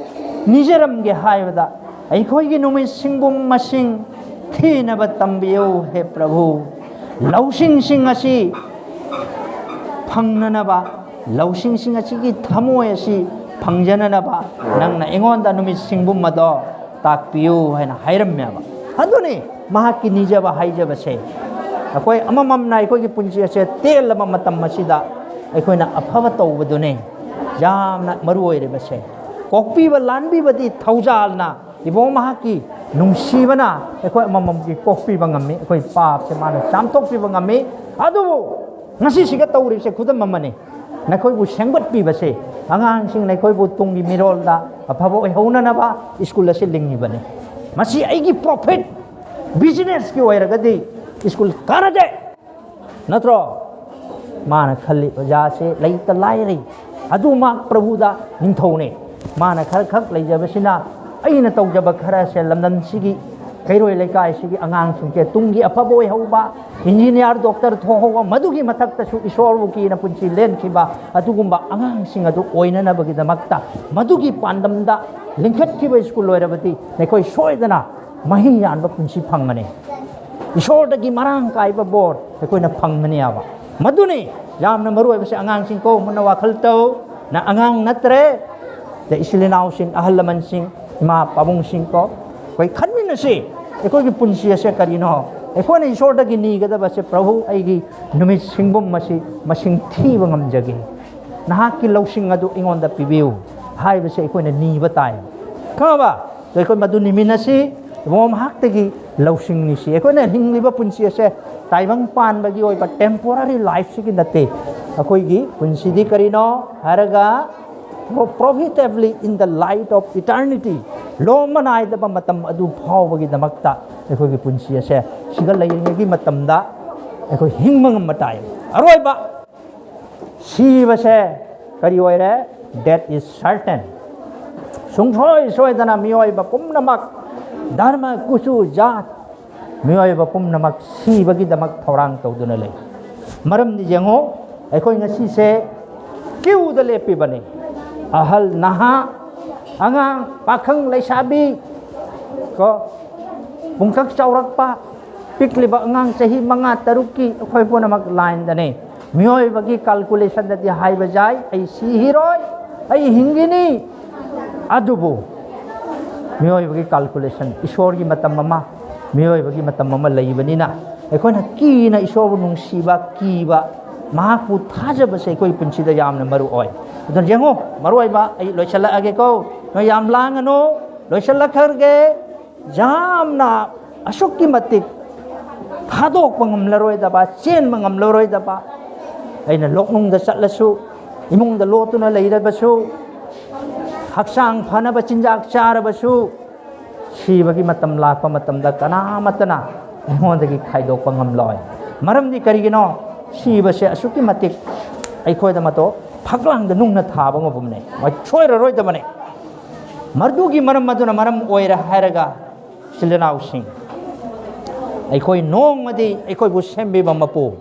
ꯅꯤꯖꯔꯝꯒꯦ ꯍꯥꯏꯕꯗ, "ꯑꯩꯈꯣꯏꯒꯤ ꯅꯨꯃꯤꯠ ꯁꯤꯡꯕꯨꯝ ꯃꯁꯤꯡ ꯊꯤꯅꯕ ꯇꯝꯕꯤꯌꯨ, ꯍꯦ ꯄ꯭ꯔꯚꯨ꯫ ꯂꯧꯁꯤꯡꯁꯤꯡ ꯑꯁꯤ ꯐꯪꯅꯅꯕ, ꯂꯧꯁꯤꯡꯁꯤꯡ ꯑꯁꯤꯒꯤ ꯊꯃꯣꯏ ꯑꯁꯤ ꯐꯪꯖꯅꯅꯕ ꯅꯪꯅ ꯑꯩꯉꯣꯟꯗ ꯅꯨꯃꯤꯠ ꯁꯤꯡꯕꯨꯝ ꯑꯗꯣ ꯇꯥꯛꯄꯤꯌꯨ ꯍꯥꯏꯅ ꯍꯥꯏꯔꯝꯃꯦꯕ꯫ ꯑꯗꯨꯅꯤ ꯃꯍꯥꯛꯀꯤ ꯅꯤꯖꯕ ꯍꯥꯏꯖꯕꯁꯦ꯫ ꯑꯩꯈꯣꯏ ꯑꯃꯃꯝꯅ ꯑꯩꯈꯣꯏꯒꯤ ꯄꯨꯟꯁꯤ ꯑꯁꯦ ꯇꯦꯜꯂꯕ ꯃꯇꯝ ꯑꯁꯤꯗ ꯑꯩꯈꯣꯏꯅ ꯑꯐꯕ ꯇꯧꯕꯗꯨꯅꯤ ꯌꯥꯝꯅ ꯃꯔꯨ ꯑꯣꯏꯔꯤꯕꯁꯦ꯫ ꯀꯣꯛꯄꯤꯕ ꯂꯥꯟꯕꯤꯕꯗꯤ ꯊꯧꯖꯥꯜꯅ, ꯏꯕꯣ ꯃꯍꯥꯛꯀꯤ ꯅꯨꯡꯁꯤꯕꯅ ꯑꯩꯈꯣꯏ ꯑꯃꯃꯝꯒꯤ ꯀꯣꯛꯄꯤꯕ ꯉꯝꯃꯤ, ꯑꯩꯈꯣꯏ ꯄꯥꯞꯁꯦ ꯃꯥꯅ ꯆꯥꯝꯊꯣꯛꯄꯤꯕ ꯉꯝꯃꯤ꯫ ꯑꯗꯨꯕꯨ ꯉꯁꯤꯁꯤꯒ ꯇꯧꯔꯤꯕꯁꯦ ꯈꯨꯗꯝ ꯑꯃꯅꯤ꯫ ꯅꯈꯣꯏꯕꯨ ꯁꯦꯝꯒꯠꯄꯤꯕꯁꯦ, ꯑꯉꯥꯡꯁꯤꯡ ꯅꯈꯣꯏꯕꯨ ꯇꯨꯡꯒꯤ ꯃꯤꯔꯣꯜꯗ ꯑꯐꯕ ꯑꯣꯏꯍꯧꯅꯅꯕ ꯁ꯭ꯀꯨꯜ ꯑꯁꯤ ꯂꯤꯡꯉꯤꯕꯅꯤ꯫ ꯃꯁꯤ ꯑꯩꯒꯤ ꯄ꯭ꯔꯣꯐꯤꯠ, ꯕꯤꯖꯤꯅꯦꯁꯀꯤ ꯑꯣꯏꯔꯒꯗꯤ ꯁ꯭ꯀꯨꯜ ꯀꯥꯟꯅꯗꯦ, ꯅꯠꯇ꯭ꯔꯣ? ꯃꯥꯅ ꯈꯜꯂꯤ, ꯑꯣꯖꯥꯁꯦ ꯂꯩꯇ ꯂꯥꯏꯔꯩ, ꯑꯗꯨꯃꯛ ꯄ꯭ꯔꯚꯨꯗ ꯅꯤꯡꯊꯧꯅꯦ꯫ ꯃꯥꯅ ꯈꯔ ꯈꯛ ꯂꯩꯖꯕꯁꯤꯅ ꯑꯩꯅ ꯇꯧꯖꯕ ꯈꯔꯁꯦ ꯂꯝꯗꯝꯁꯤꯒꯤ ꯀꯩꯔꯣꯏ ꯂꯩꯀꯥꯏꯁꯤꯒꯤ ꯑꯉꯥꯡꯁꯤꯡꯁꯦ ꯇꯨꯡꯒꯤ ꯑꯐꯕ ꯑꯣꯏꯍꯧꯕ, ꯏꯟꯖꯤꯅꯤꯌꯥꯔ, ꯗꯣꯛꯇꯔ ꯊꯣꯛꯍꯧꯕ, ꯃꯗꯨꯒꯤ ꯃꯊꯛꯇꯁꯨ ꯏꯁꯣꯔꯕꯨ ꯀꯤꯅ ꯄꯨꯟꯁꯤ ꯂꯦꯟꯈꯤꯕ ꯑꯗꯨꯒꯨꯝꯕ ꯑꯉꯥꯡꯁꯤꯡ ꯑꯗꯨ ꯑꯣꯏꯅꯅꯕꯒꯤꯗꯃꯛꯇ ꯃꯗꯨꯒꯤ ꯄꯥꯟꯗꯝꯗ ꯂꯤꯡꯈꯠꯈꯤꯕ ꯁ꯭ꯀꯨꯜ ꯑꯣꯏꯔꯕꯗꯤ ꯅꯈꯣꯏ ꯁꯣꯏꯗꯅ ꯃꯍꯩ ꯌꯥꯟꯕ ꯄꯨꯟꯁꯤ ꯐꯪꯒꯅꯤ꯫ ꯏꯁꯣꯔꯗꯒꯤ ꯃꯔꯥꯡ ꯀꯥꯏꯕ ꯕꯣꯔ ꯑꯩꯈꯣꯏꯅ ꯐꯪꯒꯅꯤ ꯍꯥꯏꯕ꯫ ꯃꯗꯨꯅꯤ ꯌꯥꯝꯅ ꯃꯔꯨ ꯑꯣꯏꯕꯁꯦ꯫ ꯑꯉꯥꯡꯁꯤꯡ ꯀꯣ, ꯃꯨꯟꯅ ꯋꯥꯈꯜ ꯇꯧ꯫ ꯅꯪ ꯑꯉꯥꯡ ꯅꯠꯇ꯭ꯔꯦ꯫ ꯑꯗ ꯏꯆꯤꯜ ꯏꯅꯥꯎꯁꯤꯡ, ꯑꯍꯜ ꯂꯃꯟꯁꯤꯡ, ꯏꯃꯥ ꯄꯥꯕꯨꯡꯁꯤꯡ ꯀꯣ, ꯑꯩꯈꯣꯏ ꯈꯟꯃꯤꯟꯅꯁꯤ꯫ ꯑꯩꯈꯣꯏꯒꯤ ꯄꯨꯟꯁꯤ ꯑꯁꯦ ꯀꯔꯤꯅꯣ? ꯑꯩꯈꯣꯏꯅ ꯏꯁꯣꯔꯗꯒꯤ ꯅꯤꯒꯗꯕꯁꯦ, "ꯄ꯭ꯔꯚꯨ, ꯑꯩꯒꯤ ꯅꯨꯃꯤꯠ ꯁꯤꯡꯕꯨꯝ ꯑꯁꯤ ꯃꯁꯤꯡ ꯊꯤꯕ ꯉꯝꯖꯒꯦ꯫ ꯅꯍꯥꯛꯀꯤ ꯂꯧꯁꯤꯡ ꯑꯗꯨ ꯑꯩꯉꯣꯟꯗ ꯄꯤꯕꯤꯌꯨ" ꯍꯥꯏꯕꯁꯦ ꯑꯩꯈꯣꯏꯅ ꯅꯤꯕ ꯇꯥꯏ꯫ ꯈꯪꯉꯕ? ꯑꯗꯣ ꯑꯩꯈꯣꯏ ꯃꯗꯨ ꯅꯤꯃꯤꯟꯅꯁꯤ꯫ ꯏꯕꯨꯡꯉꯣ, ꯃꯍꯥꯛꯇꯒꯤ ꯂꯧꯁꯤꯡ ꯅꯤꯁꯤ꯫ ꯑꯩꯈꯣꯏꯅ ꯍꯤꯡꯂꯤꯕ ꯄꯨꯟꯁꯤ ꯑꯁꯦ ꯇꯥꯏꯕꯪ ꯄꯥꯟꯕꯒꯤ ꯑꯣꯏꯕ temporary lifeꯁꯤꯒꯤ ꯅꯠꯇꯦ꯫ ꯑꯩꯈꯣꯏꯒꯤ ꯄꯨꯟꯁꯤꯗꯤ ꯀꯔꯤꯅꯣ ꯍꯥꯏꯔꯒ, profitably in the light of eternity, ꯂꯣꯝꯕ ꯅꯥꯏꯗꯕ ꯃꯇꯝ ꯑꯗꯨ ꯐꯥꯎꯕꯒꯤꯗꯃꯛꯇ ꯑꯩꯈꯣꯏꯒꯤ ꯄꯨꯟꯁꯤ ꯑꯁꯦ ꯁꯤꯒ ꯂꯩꯔꯤꯉꯩꯒꯤ ꯃꯇꯝꯗ ꯑꯩꯈꯣꯏ ꯍꯤꯡꯕ ꯉꯝꯕ ꯇꯥꯏ꯫ ꯑꯔꯣꯏꯕ ꯁꯤꯕꯁꯦ ꯀꯔꯤ ꯑꯣꯏꯔꯦ? Death is certain. ꯁꯨꯡꯁꯣꯏ ꯁꯣꯏꯗꯅ ꯃꯤꯑꯣꯏꯕ ꯄꯨꯝꯅꯃꯛ, ꯙꯔꯃ, ꯀꯨꯆꯨ, ꯖꯥꯠ, ꯃꯤꯑꯣꯏꯕ ꯄꯨꯝꯅꯃꯛ ꯁꯤꯕꯒꯤꯗꯃꯛ ꯊꯧꯔꯥꯡ ꯇꯧꯗꯨꯅ ꯂꯩ꯫ ꯃꯔꯝꯗꯤ ꯌꯦꯡꯉꯨ, ꯑꯩꯈꯣꯏ ꯉꯁꯤꯁꯦ queueꯗ ꯂꯦꯞꯄꯤꯕꯅꯤ꯫ ꯑꯍꯜ, ꯅꯍꯥ, ꯑꯉꯥꯡ, ꯄꯥꯈꯪ, ꯂꯩꯁꯥꯕꯤ, ꯀꯣ, ꯄꯨꯡꯀꯛ ꯆꯥꯎꯔꯛꯄ, ꯄꯤꯛꯂꯤꯕ ꯑꯉꯥꯡ ꯆꯍꯤ ꯃꯉꯥ, ꯇꯔꯨꯛꯀꯤ ꯑꯩꯈꯣꯏ ꯄꯨꯝꯅꯃꯛ lineꯗꯅꯤ꯫ ꯃꯤꯑꯣꯏꯕꯒꯤ calculationꯗꯗꯤ ꯍꯥꯏꯕ ꯌꯥꯏ, "ꯑꯩ ꯁꯤꯔꯣꯏ, ꯑꯩ ꯍꯤꯡꯒꯅꯤ"꯫ ꯑꯗꯨꯕꯨ ꯃꯤꯑꯣꯏꯕꯒꯤ ꯀꯥꯜꯀꯨꯂꯦꯁꯟ, ꯏꯁꯣꯔꯒꯤ ꯃꯇꯝ ꯑꯃ, ꯃꯤꯑꯣꯏꯕꯒꯤ ꯃꯇꯝ ꯑꯃ ꯂꯩꯕꯅꯤꯅ, ꯑꯩꯈꯣꯏꯅ ꯀꯤꯅ ꯏꯁꯣꯔꯕꯨ ꯅꯨꯡꯁꯤꯕ, ꯀꯤꯕ, ꯃꯍꯥꯛꯄꯨ ꯊꯥꯖꯕꯁꯦ ꯑꯩꯈꯣꯏ ꯄꯨꯟꯁꯤꯗ ꯌꯥꯝꯅ ꯃꯔꯨ ꯑꯣꯏ꯫ ꯑꯗꯨꯅ ꯌꯦꯡꯉꯣ, ꯃꯔꯨ ꯑꯣꯏꯕ, ꯑꯩ ꯂꯣꯏꯁꯤꯜꯂꯛꯑꯒꯦꯀꯣ, ꯅꯣꯏ ꯌꯥꯝ ꯂꯥꯡꯒꯅꯨ, ꯂꯣꯏꯁꯤꯜꯂꯛꯈ꯭ꯔꯒꯦ꯫ ꯌꯥꯝꯅ ꯑꯁꯨꯛꯀꯤ ꯃꯇꯤꯛ ꯊꯥꯗꯣꯛꯄ ꯉꯝꯂꯔꯣꯏꯗꯕ, ꯆꯦꯟꯕ ꯉꯝꯂꯔꯣꯏꯗꯕ, ꯑꯩꯅ ꯂꯣꯛꯅꯨꯡꯗ ꯆꯠꯂꯁꯨ, ꯏꯃꯨꯡꯗ ꯂꯣꯠꯇꯨꯅ ꯂꯩꯔꯕꯁꯨ, ꯍꯛꯆꯥꯡ ꯐꯅꯕ ꯆꯤꯟꯖꯥꯛ ꯆꯥꯔꯕꯁꯨ, ꯁꯤꯕꯒꯤ ꯃꯇꯝ ꯂꯥꯛꯄ ꯃꯇꯝꯗ ꯀꯅꯥꯃꯠꯇꯅ ꯑꯩꯉꯣꯟꯗꯒꯤ ꯈꯥꯏꯗꯣꯛꯄ ꯉꯝꯂꯣꯏ꯫ ꯃꯔꯝꯗꯤ ꯀꯔꯤꯒꯤꯅꯣ? ꯁꯤꯕꯁꯦ ꯑꯁꯨꯛꯀꯤ ꯃꯇꯤꯛ ꯑꯩꯈꯣꯏꯗ ꯃꯇꯣ ꯐꯛꯂꯥꯡꯗ ꯅꯨꯡꯅ ꯊꯥꯕ ꯉꯝꯕꯅꯦ, ꯃꯣꯏ ꯁꯣꯏꯔꯔꯣꯏꯗꯕꯅꯦ꯫ ꯃꯗꯨꯒꯤ ꯃꯔꯝ ꯑꯗꯨꯅ ꯃꯔꯝ ꯑꯣꯏꯔꯦ ꯍꯥꯏꯔꯒ, ꯏꯆꯤꯜ ꯏꯅꯥꯎꯁꯤꯡ, ꯑꯩꯈꯣꯏ ꯅꯣꯡꯃꯗꯤ ꯑꯩꯈꯣꯏꯕꯨ ꯁꯦꯝꯕꯤꯕ ꯃꯄꯨ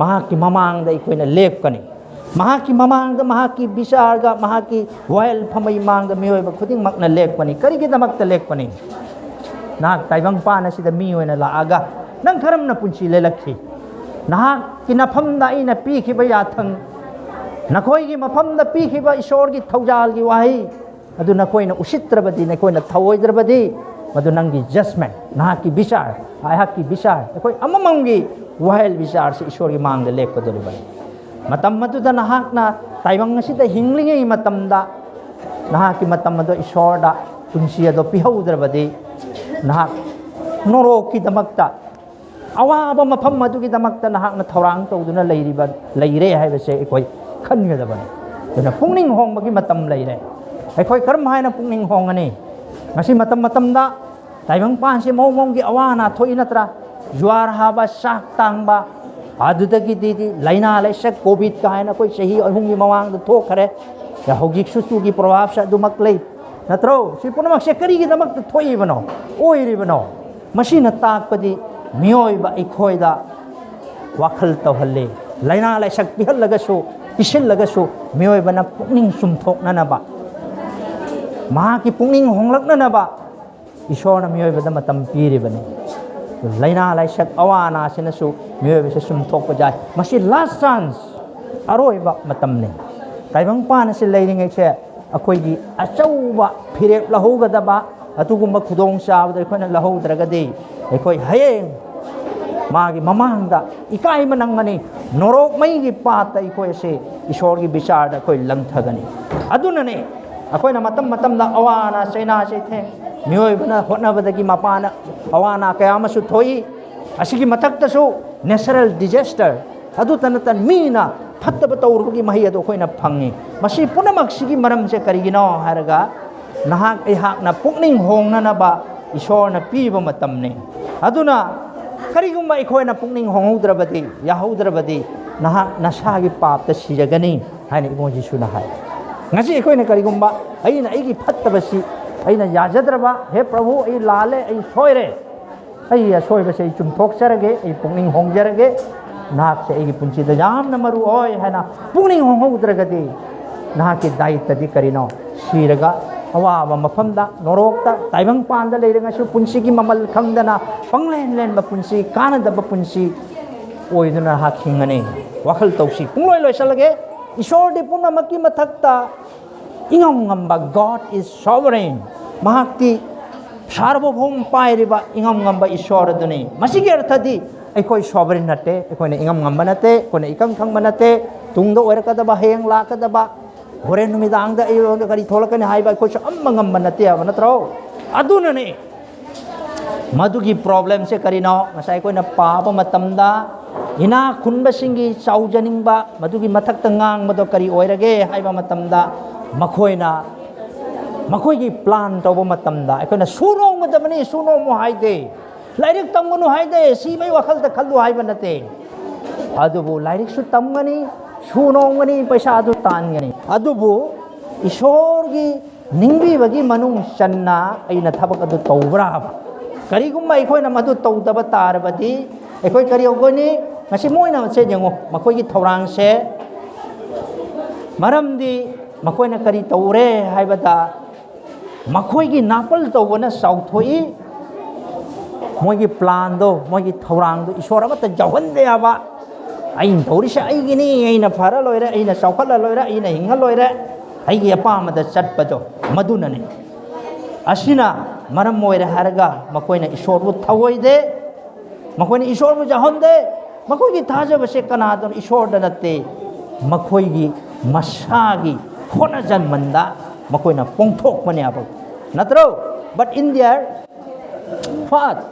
ꯃꯍꯥꯛꯀꯤ ꯃꯃꯥꯡꯗ ꯑꯩꯈꯣꯏꯅ ꯂꯦꯞꯀꯅꯤ꯫ ꯃꯍꯥꯛꯀꯤ ꯃꯃꯥꯡꯗ, ꯃꯍꯥꯛꯀꯤ ꯕꯤꯆꯥꯔꯒ, ꯃꯍꯥꯛꯀꯤ ꯋꯥꯌꯦꯜ ꯐꯝꯕꯩ ꯃꯥꯡꯗ ꯃꯤꯑꯣꯏꯕ ꯈꯨꯗꯤꯡꯃꯛꯅ ꯂꯦꯞꯀꯅꯤ꯫ ꯀꯔꯤꯒꯤꯗꯃꯛꯇ ꯂꯦꯞꯀꯅꯤ? ꯅꯍꯥꯛ ꯇꯥꯏꯕꯪꯄꯥꯟ ꯑꯁꯤꯗ ꯃꯤ ꯑꯣꯏꯅ ꯂꯥꯛꯑꯒ ꯅꯪ ꯀꯔꯝꯅ ꯄꯨꯟꯁꯤ ꯂꯦꯜꯂꯛꯈꯤ? ꯅꯍꯥꯛꯀꯤ ꯅꯐꯝꯗ ꯑꯩꯅ ꯄꯤꯈꯤꯕ ꯌꯥꯊꯪ, ꯅꯈꯣꯏꯒꯤ ꯃꯐꯝꯗ ꯄꯤꯈꯤꯕ ꯏꯁꯣꯔꯒꯤ ꯊꯧꯖꯥꯜꯒꯤ ꯋꯥꯍꯩ ꯑꯗꯨ ꯅꯈꯣꯏꯅ ꯎꯁꯤꯠꯇ꯭ꯔꯕꯗꯤ, ꯅꯈꯣꯏꯅ ꯊꯧꯑꯣꯏꯗ꯭ꯔꯕꯗꯤ, ꯃꯗꯨ ꯅꯪꯒꯤ ꯖꯁꯃꯦꯟ, ꯅꯍꯥꯛꯀꯤ ꯕꯤꯆꯥꯔ, ꯑꯩꯍꯥꯛꯀꯤ ꯕꯤꯆꯥꯔ, ꯑꯩꯈꯣꯏ ꯑꯃꯃꯝꯒꯤ ꯋꯥꯍꯩ ꯕꯤꯆꯥꯔꯁꯤ ꯏꯁꯣꯔꯒꯤ ꯃꯥꯡꯗ ꯂꯦꯞꯀꯗꯧꯔꯤꯕꯅꯤ꯫ ꯃꯇꯝ ꯑꯗꯨꯗ ꯅꯍꯥꯛꯅ ꯇꯥꯏꯕꯪ ꯑꯁꯤꯗ ꯍꯤꯡꯂꯤꯉꯩ ꯃꯇꯝꯗ ꯅꯍꯥꯛꯀꯤ ꯃꯇꯝ ꯑꯗꯨ ꯏꯁꯣꯔꯗ ꯄꯨꯟꯁꯤ ꯑꯗꯨ ꯄꯤꯍꯧꯗ꯭ꯔꯕꯗꯤ, ꯅꯍꯥꯛ ꯅꯣꯔꯣꯛꯀꯤꯗꯃꯛꯇ, ꯑꯋꯥꯕ ꯃꯐꯝ ꯑꯗꯨꯒꯤꯗꯃꯛꯇ ꯅꯍꯥꯛꯅ ꯊꯧꯔꯥꯡ ꯇꯧꯗꯨꯅ ꯂꯩꯔꯤꯕ, ꯂꯩꯔꯦ ꯍꯥꯏꯕꯁꯦ ꯑꯩꯈꯣꯏ ꯈꯟꯒꯗꯕꯅꯤ꯫ ꯑꯗꯨꯅ ꯄꯨꯛꯅꯤꯡ ꯍꯣꯡꯕꯒꯤ ꯃꯇꯝ ꯂꯩꯔꯦ꯫ ꯑꯩꯈꯣꯏ ꯀꯔꯝ ꯍꯥꯏꯅ ꯄꯨꯛꯅꯤꯡ ꯍꯣꯡꯒꯅꯤ? ꯉꯁꯤ ꯃꯇꯝ ꯃꯇꯝꯗ ꯇꯥꯏꯕꯪꯄꯥꯟꯁꯤ ꯃꯑꯣꯡ ꯃꯑꯣꯡꯒꯤ ꯑꯋꯥ ꯑꯅꯥ ꯊꯣꯛꯏ ꯅꯠꯇ꯭ꯔꯥ? ꯖ꯭ꯋꯥꯔ ꯍꯥꯕ, ꯆꯥꯛ ꯇꯥꯡꯕ, ꯑꯗꯨꯗꯒꯤꯗꯤ ꯂꯥꯏꯅꯥ ꯂꯥꯏꯆꯠ, ꯀꯣꯚꯤꯗ ꯀꯥꯏꯅ ꯑꯩꯈꯣꯏ ꯆꯍꯤ ꯑꯍꯨꯝꯒꯤ ꯃꯃꯥꯡꯗ ꯊꯣꯛꯈ꯭ꯔꯦ꯫ ꯍꯧꯖꯤꯛꯁꯨ ꯇꯨꯒꯤ ꯄ꯭ꯔꯣꯚꯥꯞꯁꯦ ꯑꯗꯨꯃꯛ ꯂꯩ ꯅꯠꯇ꯭ꯔꯣ? ꯁꯤ ꯄꯨꯝꯅꯃꯛꯁꯦ ꯀꯔꯤꯒꯤꯗꯃꯛꯇ ꯊꯣꯛꯏꯕꯅꯣ, ꯑꯣꯏꯔꯤꯕꯅꯣ? ꯃꯁꯤꯅ ꯇꯥꯛꯄꯗꯤ ꯃꯤꯑꯣꯏꯕ ꯑꯩꯈꯣꯏꯗ ꯋꯥꯈꯜ ꯇꯧꯍꯜꯂꯤ꯫ ꯂꯥꯏꯅꯥ ꯂꯥꯏꯆꯠ ꯄꯤꯍꯜꯂꯒꯁꯨ, ꯄꯤꯁꯤꯜꯂꯒꯁꯨ, ꯃꯤꯑꯣꯏꯕꯅ ꯄꯨꯛꯅꯤꯡ ꯆꯨꯝꯊꯣꯛꯅꯅꯕ, ꯃꯍꯥꯛꯀꯤ ꯄꯨꯛꯅꯤꯡ ꯍꯣꯡꯂꯛꯅꯅꯕ ꯏꯁꯣꯔꯅ ꯃꯤꯑꯣꯏꯕꯗ ꯃꯇꯝ ꯄꯤꯔꯤꯕꯅꯤ꯫ ꯂꯥꯏꯅꯥ ꯂꯥꯏꯆꯠ, ꯑꯋꯥ ꯑꯅꯥꯁꯤꯅꯁꯨ ꯃꯤꯑꯣꯏꯕꯁꯦ ꯆꯨꯝꯊꯣꯛꯄ ꯌꯥꯏ꯫ ꯃꯁꯤ ꯂꯥꯁ ꯆꯥꯟꯁ, ꯑꯔꯣꯏꯕ ꯃꯇꯝꯅꯤ꯫ ꯇꯥꯏꯕꯪꯄꯥꯟ ꯑꯁꯤ ꯂꯩꯔꯤꯉꯩꯁꯦ ꯑꯩꯈꯣꯏꯒꯤ ꯑꯆꯧꯕ ꯐꯤꯔꯦꯞ ꯂꯧꯍꯧꯒꯗꯕ ꯑꯗꯨꯒꯨꯝꯕ ꯈꯨꯗꯣꯡꯆꯥꯕꯗꯣ ꯑꯩꯈꯣꯏꯅ ꯂꯧꯍꯧꯗ꯭ꯔꯒꯗꯤ, ꯑꯩꯈꯣꯏ ꯍꯌꯦꯡ ꯃꯥꯒꯤ ꯃꯃꯥꯡꯗ ꯏꯀꯥꯏꯕ ꯅꯪꯒꯅꯤ꯫ ꯅꯣꯔꯣꯛ ꯃꯩꯒꯤ ꯄꯥꯠꯇ ꯑꯩꯈꯣꯏ ꯑꯁꯦ ꯏꯁꯣꯔꯒꯤ ꯕꯤꯆꯥꯔꯗ ꯑꯩꯈꯣꯏ ꯂꯪꯊꯒꯅꯤ꯫ ꯑꯗꯨꯅꯅꯦ ꯑꯩꯈꯣꯏꯅ ꯃꯇꯝ ꯃꯇꯝꯗ ꯑꯋꯥ ꯑꯅꯥ ꯆꯩꯅꯥ ꯆꯩꯊꯦꯡ, ꯃꯤꯑꯣꯏꯕꯅ ꯍꯣꯠꯅꯕꯗꯒꯤ ꯃꯄꯥꯟꯅ ꯑꯋꯥ ꯑꯅꯥ ꯀꯌꯥ ꯑꯃꯁꯨ ꯊꯣꯛꯏ꯫ ꯑꯁꯤꯒꯤ ꯃꯊꯛꯇꯁꯨ natural disaster, ꯑꯗꯨꯇ ꯅꯠꯇꯅ ꯃꯤꯅ ꯐꯠꯇꯕ ꯇꯧꯔꯨꯕꯒꯤ ꯃꯍꯩ ꯑꯗꯨ ꯑꯩꯈꯣꯏꯅ ꯐꯪꯉꯤ꯫ ꯃꯁꯤ ꯄꯨꯝꯅꯃꯛꯁꯤꯒꯤ ꯃꯔꯝꯁꯦ ꯀꯔꯤꯒꯤꯅꯣ ꯍꯥꯏꯔꯒ, ꯅꯍꯥꯛ ꯑꯩꯍꯥꯛꯅ ꯄꯨꯛꯅꯤꯡ ꯍꯣꯡꯅꯅꯕ ꯏꯁꯣꯔꯅ ꯄꯤꯕ ꯃꯇꯝꯅꯤ꯫ ꯑꯗꯨꯅ ꯀꯔꯤꯒꯨꯝꯕ ꯑꯩꯈꯣꯏꯅ ꯄꯨꯛꯅꯤꯡ ꯍꯣꯡꯍꯧꯗ꯭ꯔꯕꯗꯤ, ꯌꯥꯍꯧꯗ꯭ꯔꯕꯗꯤ, ꯅꯍꯥꯛ ꯅꯁꯥꯒꯤ ꯄꯥꯞꯇ ꯁꯤꯖꯒꯅꯤ ꯍꯥꯏꯅ ꯏꯕꯨꯡ ꯖꯤꯁꯨꯅ ꯍꯥꯏ꯫ ꯉꯁꯤ ꯑꯩꯈꯣꯏꯅ ꯀꯔꯤꯒꯨꯝꯕ ꯑꯩꯅ ꯑꯩꯒꯤ ꯐꯠꯇꯕꯁꯤ ꯑꯩꯅ ꯌꯥꯖꯗ꯭ꯔꯕ, "ꯍꯦ ꯄ꯭ꯔꯚꯨ, ꯑꯩ ꯂꯥꯜꯂꯦ, ꯑꯩ ꯁꯣꯏꯔꯦ, ꯑꯩ ꯑꯁꯣꯏꯕꯁꯦ ꯑꯩ ꯆꯨꯝꯊꯣꯛꯆꯔꯒꯦ, ꯑꯩ ꯄꯨꯛꯅꯤꯡ ꯍꯣꯡꯖꯔꯒꯦ, ꯅꯍꯥꯛꯁꯦ ꯑꯩꯒꯤ ꯄꯨꯟꯁꯤꯗ ꯌꯥꯝꯅ ꯃꯔꯨ ꯑꯣꯏ" ꯍꯥꯏꯅ ꯄꯨꯛꯅꯤꯡ ꯍꯣꯡꯍꯧꯗ꯭ꯔꯒꯗꯤ, ꯅꯍꯥꯛꯀꯤ ꯗꯥꯏꯇꯗꯤ ꯀꯔꯤꯅꯣ? ꯁꯤꯔꯒ ꯑꯋꯥꯕ ꯃꯐꯝꯗ, ꯅꯣꯔꯣꯛꯇ, ꯇꯥꯏꯕꯪꯄꯥꯟꯗ ꯂꯩꯔꯒꯁꯨ ꯄꯨꯟꯁꯤꯒꯤ ꯃꯃꯜ ꯈꯪꯗꯅ ꯄꯪꯂꯦꯟ ꯂꯦꯟꯕ ꯄꯨꯟꯁꯤ, ꯀꯥꯟꯅꯗꯕ ꯄꯨꯟꯁꯤ ꯑꯣꯏꯗꯨꯅ ꯅꯍꯥꯛ ꯍꯤꯡꯒꯅꯤ꯫ ꯋꯥꯈꯜ ꯇꯧꯁꯤ꯫ ꯄꯨꯡꯂꯣꯏ ꯂꯣꯏꯁꯤꯜꯂꯒꯦ꯫ ꯏꯁꯣꯔꯗꯤ ꯄꯨꯝꯅꯃꯛꯀꯤ ꯃꯊꯛꯇ ꯏꯉꯝ ꯉꯝꯕ, God is sovereign꯫ ꯃꯍꯥꯛꯇꯤ ꯁꯥꯔꯕꯣꯚꯧꯝ ꯄꯥꯏꯔꯤꯕ ꯏꯉꯝ ꯉꯝꯕ ꯏꯁꯣꯔ ꯑꯗꯨꯅꯤ꯫ ꯃꯁꯤꯒꯤ ꯑꯔꯊꯗꯤ ꯑꯩꯈꯣꯏ sovereign ꯅꯠꯇꯦ, ꯑꯩꯈꯣꯏꯅ ꯏꯉꯝ ꯉꯝꯕ ꯅꯠꯇꯦ, ꯑꯩꯈꯣꯏꯅ ꯏꯈꯪ ꯈꯪꯕ ꯅꯠꯇꯦ, ꯇꯨꯡꯗ ꯑꯣꯏꯔꯛꯀꯗꯕ, ꯍꯌꯦꯡ ꯂꯥꯛꯀꯗꯕ, ꯍꯣꯔꯦꯟ ꯅꯨꯃꯤꯗꯥꯡꯗ ꯑꯩꯉꯣꯟꯗ ꯀꯔꯤ ꯊꯣꯛꯂꯛꯀꯅꯤ ꯍꯥꯏꯕ ꯑꯩꯈꯣꯏꯁꯨ ꯑꯃ ꯉꯝꯕ ꯅꯠꯇꯦ ꯍꯥꯏꯕ ꯅꯠꯇ꯭ꯔꯣ? ꯑꯗꯨꯅꯅꯦ ꯃꯗꯨꯒꯤ problemꯁꯦ ꯀꯔꯤꯅꯣ? ꯉꯁꯥꯏ ꯑꯩꯈꯣꯏꯅ ꯄꯥꯕ ꯃꯇꯝꯗ, ꯏꯅꯥꯛ ꯈꯨꯟꯕꯁꯤꯡꯒꯤ ꯆꯥꯎꯖꯅꯤꯡꯕ, ꯃꯗꯨꯒꯤ ꯃꯊꯛꯇ ꯉꯥꯡꯕꯗꯣ ꯀꯔꯤ ꯑꯣꯏꯔꯒꯦ ꯍꯥꯏꯕ ꯃꯇꯝꯗ, ꯃꯈꯣꯏꯅ, ꯃꯈꯣꯏꯒꯤ plan ꯇꯧꯕ ꯃꯇꯝꯗ ꯑꯩꯈꯣꯏꯅ ꯁꯨ ꯅꯣꯝꯒꯗꯕꯅꯤ, ꯁꯨ ꯅꯣꯝꯃꯨ ꯍꯥꯏꯗꯦ, ꯂꯥꯏꯔꯤꯛ ꯇꯝꯒꯅꯨ ꯍꯥꯏꯗꯦ, ꯁꯤꯕꯒꯤ ꯋꯥꯈꯜꯗ ꯈꯜꯂꯨ ꯍꯥꯏꯕ ꯅꯠꯇꯦ꯫ ꯑꯗꯨꯕꯨ ꯂꯥꯏꯔꯤꯛꯁꯨ ꯇꯝꯒꯅꯤ, ꯁꯨ ꯅꯣꯝꯒꯅꯤ, ꯄꯩꯁꯥ ꯑꯗꯨ ꯇꯥꯟꯒꯅꯤ꯫ ꯑꯗꯨꯕꯨ ꯏꯁꯣꯔꯒꯤ ꯅꯤꯡꯕꯤꯕꯒꯤ ꯃꯅꯨꯡ ꯆꯟꯅ ꯑꯩꯅ ꯊꯕꯛ ꯑꯗꯨ ꯇꯧꯕ꯭ꯔꯥ ꯍꯥꯏꯕ? ꯀꯔꯤꯒꯨꯝꯕ ꯑꯩꯈꯣꯏꯅ ꯃꯗꯨ ꯇꯧꯗꯕ ꯇꯥꯔꯕꯗꯤ, ꯑꯩꯈꯣꯏ ꯀꯔꯤ ꯇꯧꯒꯅꯤ? ꯉꯁꯤ ꯃꯣꯏꯅ ꯁꯦ ꯌꯦꯡꯉꯨ, ꯃꯈꯣꯏꯒꯤ ꯊꯧꯔꯥꯡꯁꯦ, ꯃꯔꯝꯗꯤ ꯃꯈꯣꯏꯅ ꯀꯔꯤ ꯇꯧꯔꯦ ꯍꯥꯏꯕꯗ, ꯃꯈꯣꯏꯒꯤ ꯅꯥꯄꯜ ꯇꯧꯕꯅ ꯆꯥꯎꯊꯣꯛꯏ, ꯃꯣꯏꯒꯤ planꯗꯣ, ꯃꯣꯏꯒꯤ ꯊꯧꯔꯥꯡꯗꯣ ꯏꯁꯣꯔ ꯑꯃꯠꯇ ꯌꯥꯎꯍꯟꯗꯦ ꯍꯥꯏꯕ꯫ ꯑꯩꯅ ꯇꯧꯔꯤꯁꯦ ꯑꯩꯒꯤꯅꯤ, ꯑꯩꯅ ꯐꯔ ꯂꯣꯏꯔꯦ, ꯑꯩꯅ ꯆꯥꯎꯈꯠꯂ ꯂꯣꯏꯔꯦ, ꯑꯩꯅ ꯍꯤꯡꯉ ꯂꯣꯏꯔꯦ꯫ ꯑꯩꯒꯤ ꯑꯄꯥꯝꯕꯗ ꯆꯠꯄꯗꯣ, ꯃꯗꯨꯅꯅꯤ꯫ ꯑꯁꯤꯅ ꯃꯔꯝ ꯑꯣꯏꯔꯦ ꯍꯥꯏꯔꯒ ꯃꯈꯣꯏꯅ ꯏꯁꯣꯔꯕꯨ ꯊꯧꯑꯣꯏꯗꯦ, ꯃꯈꯣꯏꯅ ꯏꯁꯣꯔꯕꯨ ꯌꯥꯎꯍꯟꯗꯦ꯫ ꯃꯈꯣꯏꯒꯤ ꯊꯥꯖꯕꯁꯦ ꯀꯅꯥꯗꯅꯣ? ꯏꯁꯣꯔꯗ ꯅꯠꯇꯦ, ꯃꯈꯣꯏꯒꯤ ꯃꯁꯥꯒꯤ ꯍꯣꯠꯅꯖꯃꯟꯗ ꯃꯈꯣꯏꯅ ꯄꯣꯡꯊꯣꯛꯄꯅꯦꯕ, ꯅꯠꯇ꯭ꯔꯣ? But in their path,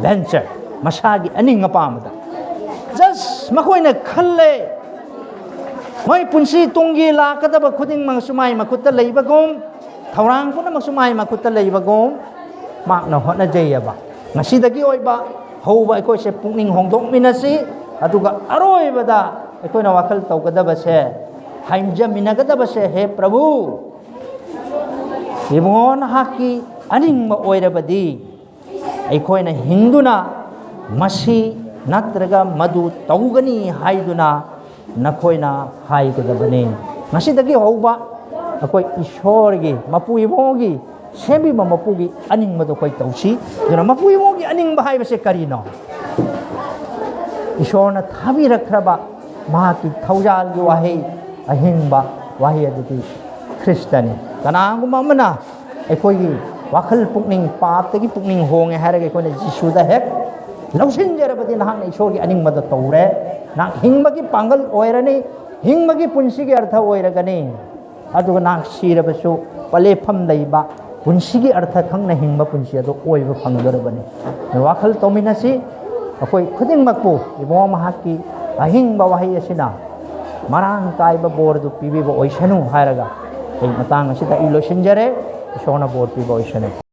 venture, ꯃꯁꯥꯒꯤ ꯑꯅꯤꯡ ꯑꯄꯥꯝꯕꯗ, just ꯃꯈꯣꯏꯅ ꯈꯜꯂꯦ, ꯃꯣꯏ ꯄꯨꯟꯁꯤ ꯇꯨꯡꯒꯤ ꯂꯥꯛꯀꯗꯕ ꯈꯨꯗꯤꯡꯃꯛꯁꯨ ꯃꯥꯏ ꯃꯈꯨꯠꯇ ꯂꯩꯕꯒꯨꯝ, ꯊꯧꯔꯥꯡ ꯄꯨꯝꯅꯃꯛꯁꯨ ꯃꯥꯏ ꯃꯈꯨꯠꯇ ꯂꯩꯕꯒꯨꯝ, ꯃꯍꯥꯛꯅ ꯍꯣꯠꯅꯖꯩꯑꯕ꯫ ꯉꯁꯤꯗꯒꯤ ꯑꯣꯏꯕ ꯍꯧꯕ ꯑꯩꯈꯣꯏꯁꯦ ꯄꯨꯛꯅꯤꯡ ꯍꯣꯡꯗꯣꯛꯃꯤꯟꯅꯁꯤ, ꯑꯗꯨꯒ ꯑꯔꯣꯏꯕꯗ ꯑꯩꯈꯣꯏꯅ ꯋꯥꯈꯜ ꯇꯧꯒꯗꯕꯁꯦ, ꯍꯥꯏꯖꯃꯤꯟꯅꯒꯗꯕꯁꯦ, ꯍꯦ ꯄ꯭ꯔꯚꯨ, ꯏꯕꯨꯡꯉꯣ, ꯅꯍꯥꯛꯀꯤ ꯑꯅꯤꯡꯕ ꯑꯣꯏꯔꯕꯗꯤ, ꯑꯩꯈꯣꯏꯅ ꯍꯤꯡꯗꯨꯅ ꯃꯁꯤ ꯅꯠꯇ꯭ꯔꯒ ꯃꯗꯨ ꯇꯧꯒꯅꯤ ꯍꯥꯏꯗꯨꯅ ꯅꯈꯣꯏꯅ ꯍꯥꯏꯒꯗꯕꯅꯤ꯫ ꯉꯁꯤꯗꯒꯤ ꯍꯧꯕ ꯑꯩꯈꯣꯏ ꯏꯁꯣꯔꯒꯤ, ꯃꯄꯨ ꯏꯕꯨꯡꯉꯣꯒꯤ, ꯁꯦꯝꯕꯤꯕ ꯃꯄꯨꯒꯤ ꯑꯅꯤꯡꯕꯗꯣ ꯑꯩꯈꯣꯏ ꯇꯧꯁꯤ꯫ ꯑꯗꯨꯅ ꯃꯄꯨ ꯏꯕꯨꯡꯉꯣꯒꯤ ꯑꯅꯤꯡꯕ ꯍꯥꯏꯕꯁꯦ ꯀꯔꯤꯅꯣ? ꯏꯁꯣꯔꯅ ꯊꯥꯕꯤꯔꯛꯈ꯭ꯔꯕ ꯃꯍꯥꯛꯀꯤ ꯊꯧꯖꯥꯜꯒꯤ ꯋꯥꯍꯩ, ꯑꯍꯤꯡꯕ ꯋꯥꯍꯩ ꯑꯗꯨꯗꯤ ꯈ꯭ꯔꯤꯁꯇꯅꯤ꯫ ꯀꯅꯥꯒꯨꯝꯕ ꯑꯃꯅ ꯑꯩꯈꯣꯏꯒꯤ ꯋꯥꯈꯜ ꯄꯨꯛꯅꯤꯡ ꯄꯥꯞꯇꯒꯤ ꯄꯨꯛꯅꯤꯡ ꯍꯣꯡꯉꯦ ꯍꯥꯏꯔꯒ ꯑꯩꯈꯣꯏꯅ ꯖꯤꯁꯨꯗ ꯍꯦꯛ ꯂꯧꯁꯤꯟꯖꯔꯕꯗꯤ, ꯅꯍꯥꯛꯅ ꯏꯁꯣꯔꯒꯤ ꯑꯅꯤꯡꯕꯗ ꯇꯧꯔꯦ, ꯅꯍꯥꯛ ꯍꯤꯡꯕꯒꯤ ꯄꯥꯡꯒꯜ ꯑꯣꯏꯔꯅꯤ, ꯍꯤꯡꯕꯒꯤ ꯄꯨꯟꯁꯤꯒꯤ ꯑꯔꯊ ꯑꯣꯏꯔꯒꯅꯤ꯫ ꯑꯗꯨꯒ ꯅꯍꯥꯛ ꯁꯤꯔꯕꯁꯨ ꯄꯂꯦꯞꯐꯝ ꯂꯩꯕ ꯄꯨꯟꯁꯤꯒꯤ ꯑꯔꯊ ꯈꯪꯅ ꯍꯤꯡꯕ ꯄꯨꯟꯁꯤ ꯑꯗꯨ ꯑꯣꯏꯕ ꯐꯪꯗꯣꯔꯕꯅꯤ꯫ ꯋꯥꯈꯜ ꯇꯧꯃꯤꯟꯅꯁꯤ꯫ ꯑꯩꯈꯣꯏ ꯈꯨꯗꯤꯡꯃꯛꯄꯨ ꯏꯕꯨꯡꯉꯣ ꯃꯍꯥꯛꯀꯤ ꯑꯍꯤꯡꯕ ꯋꯥꯍꯩ ꯑꯁꯤꯅ ꯃꯔꯥꯡ ꯀꯥꯏꯕ ꯕꯣꯔꯗꯨ ꯄꯤꯕꯤꯕ ꯑꯣꯏꯁꯅꯨ ꯍꯥꯏꯔꯒ ꯑꯩ ꯃꯇꯥꯡ ꯑꯁꯤꯗ ꯑꯩ ꯂꯣꯏꯁꯤꯟꯖꯔꯦ꯫ ꯏꯁꯣꯔꯅ ꯕꯣꯔ ꯄꯤꯕ ꯑꯣꯏꯁꯅꯨ꯫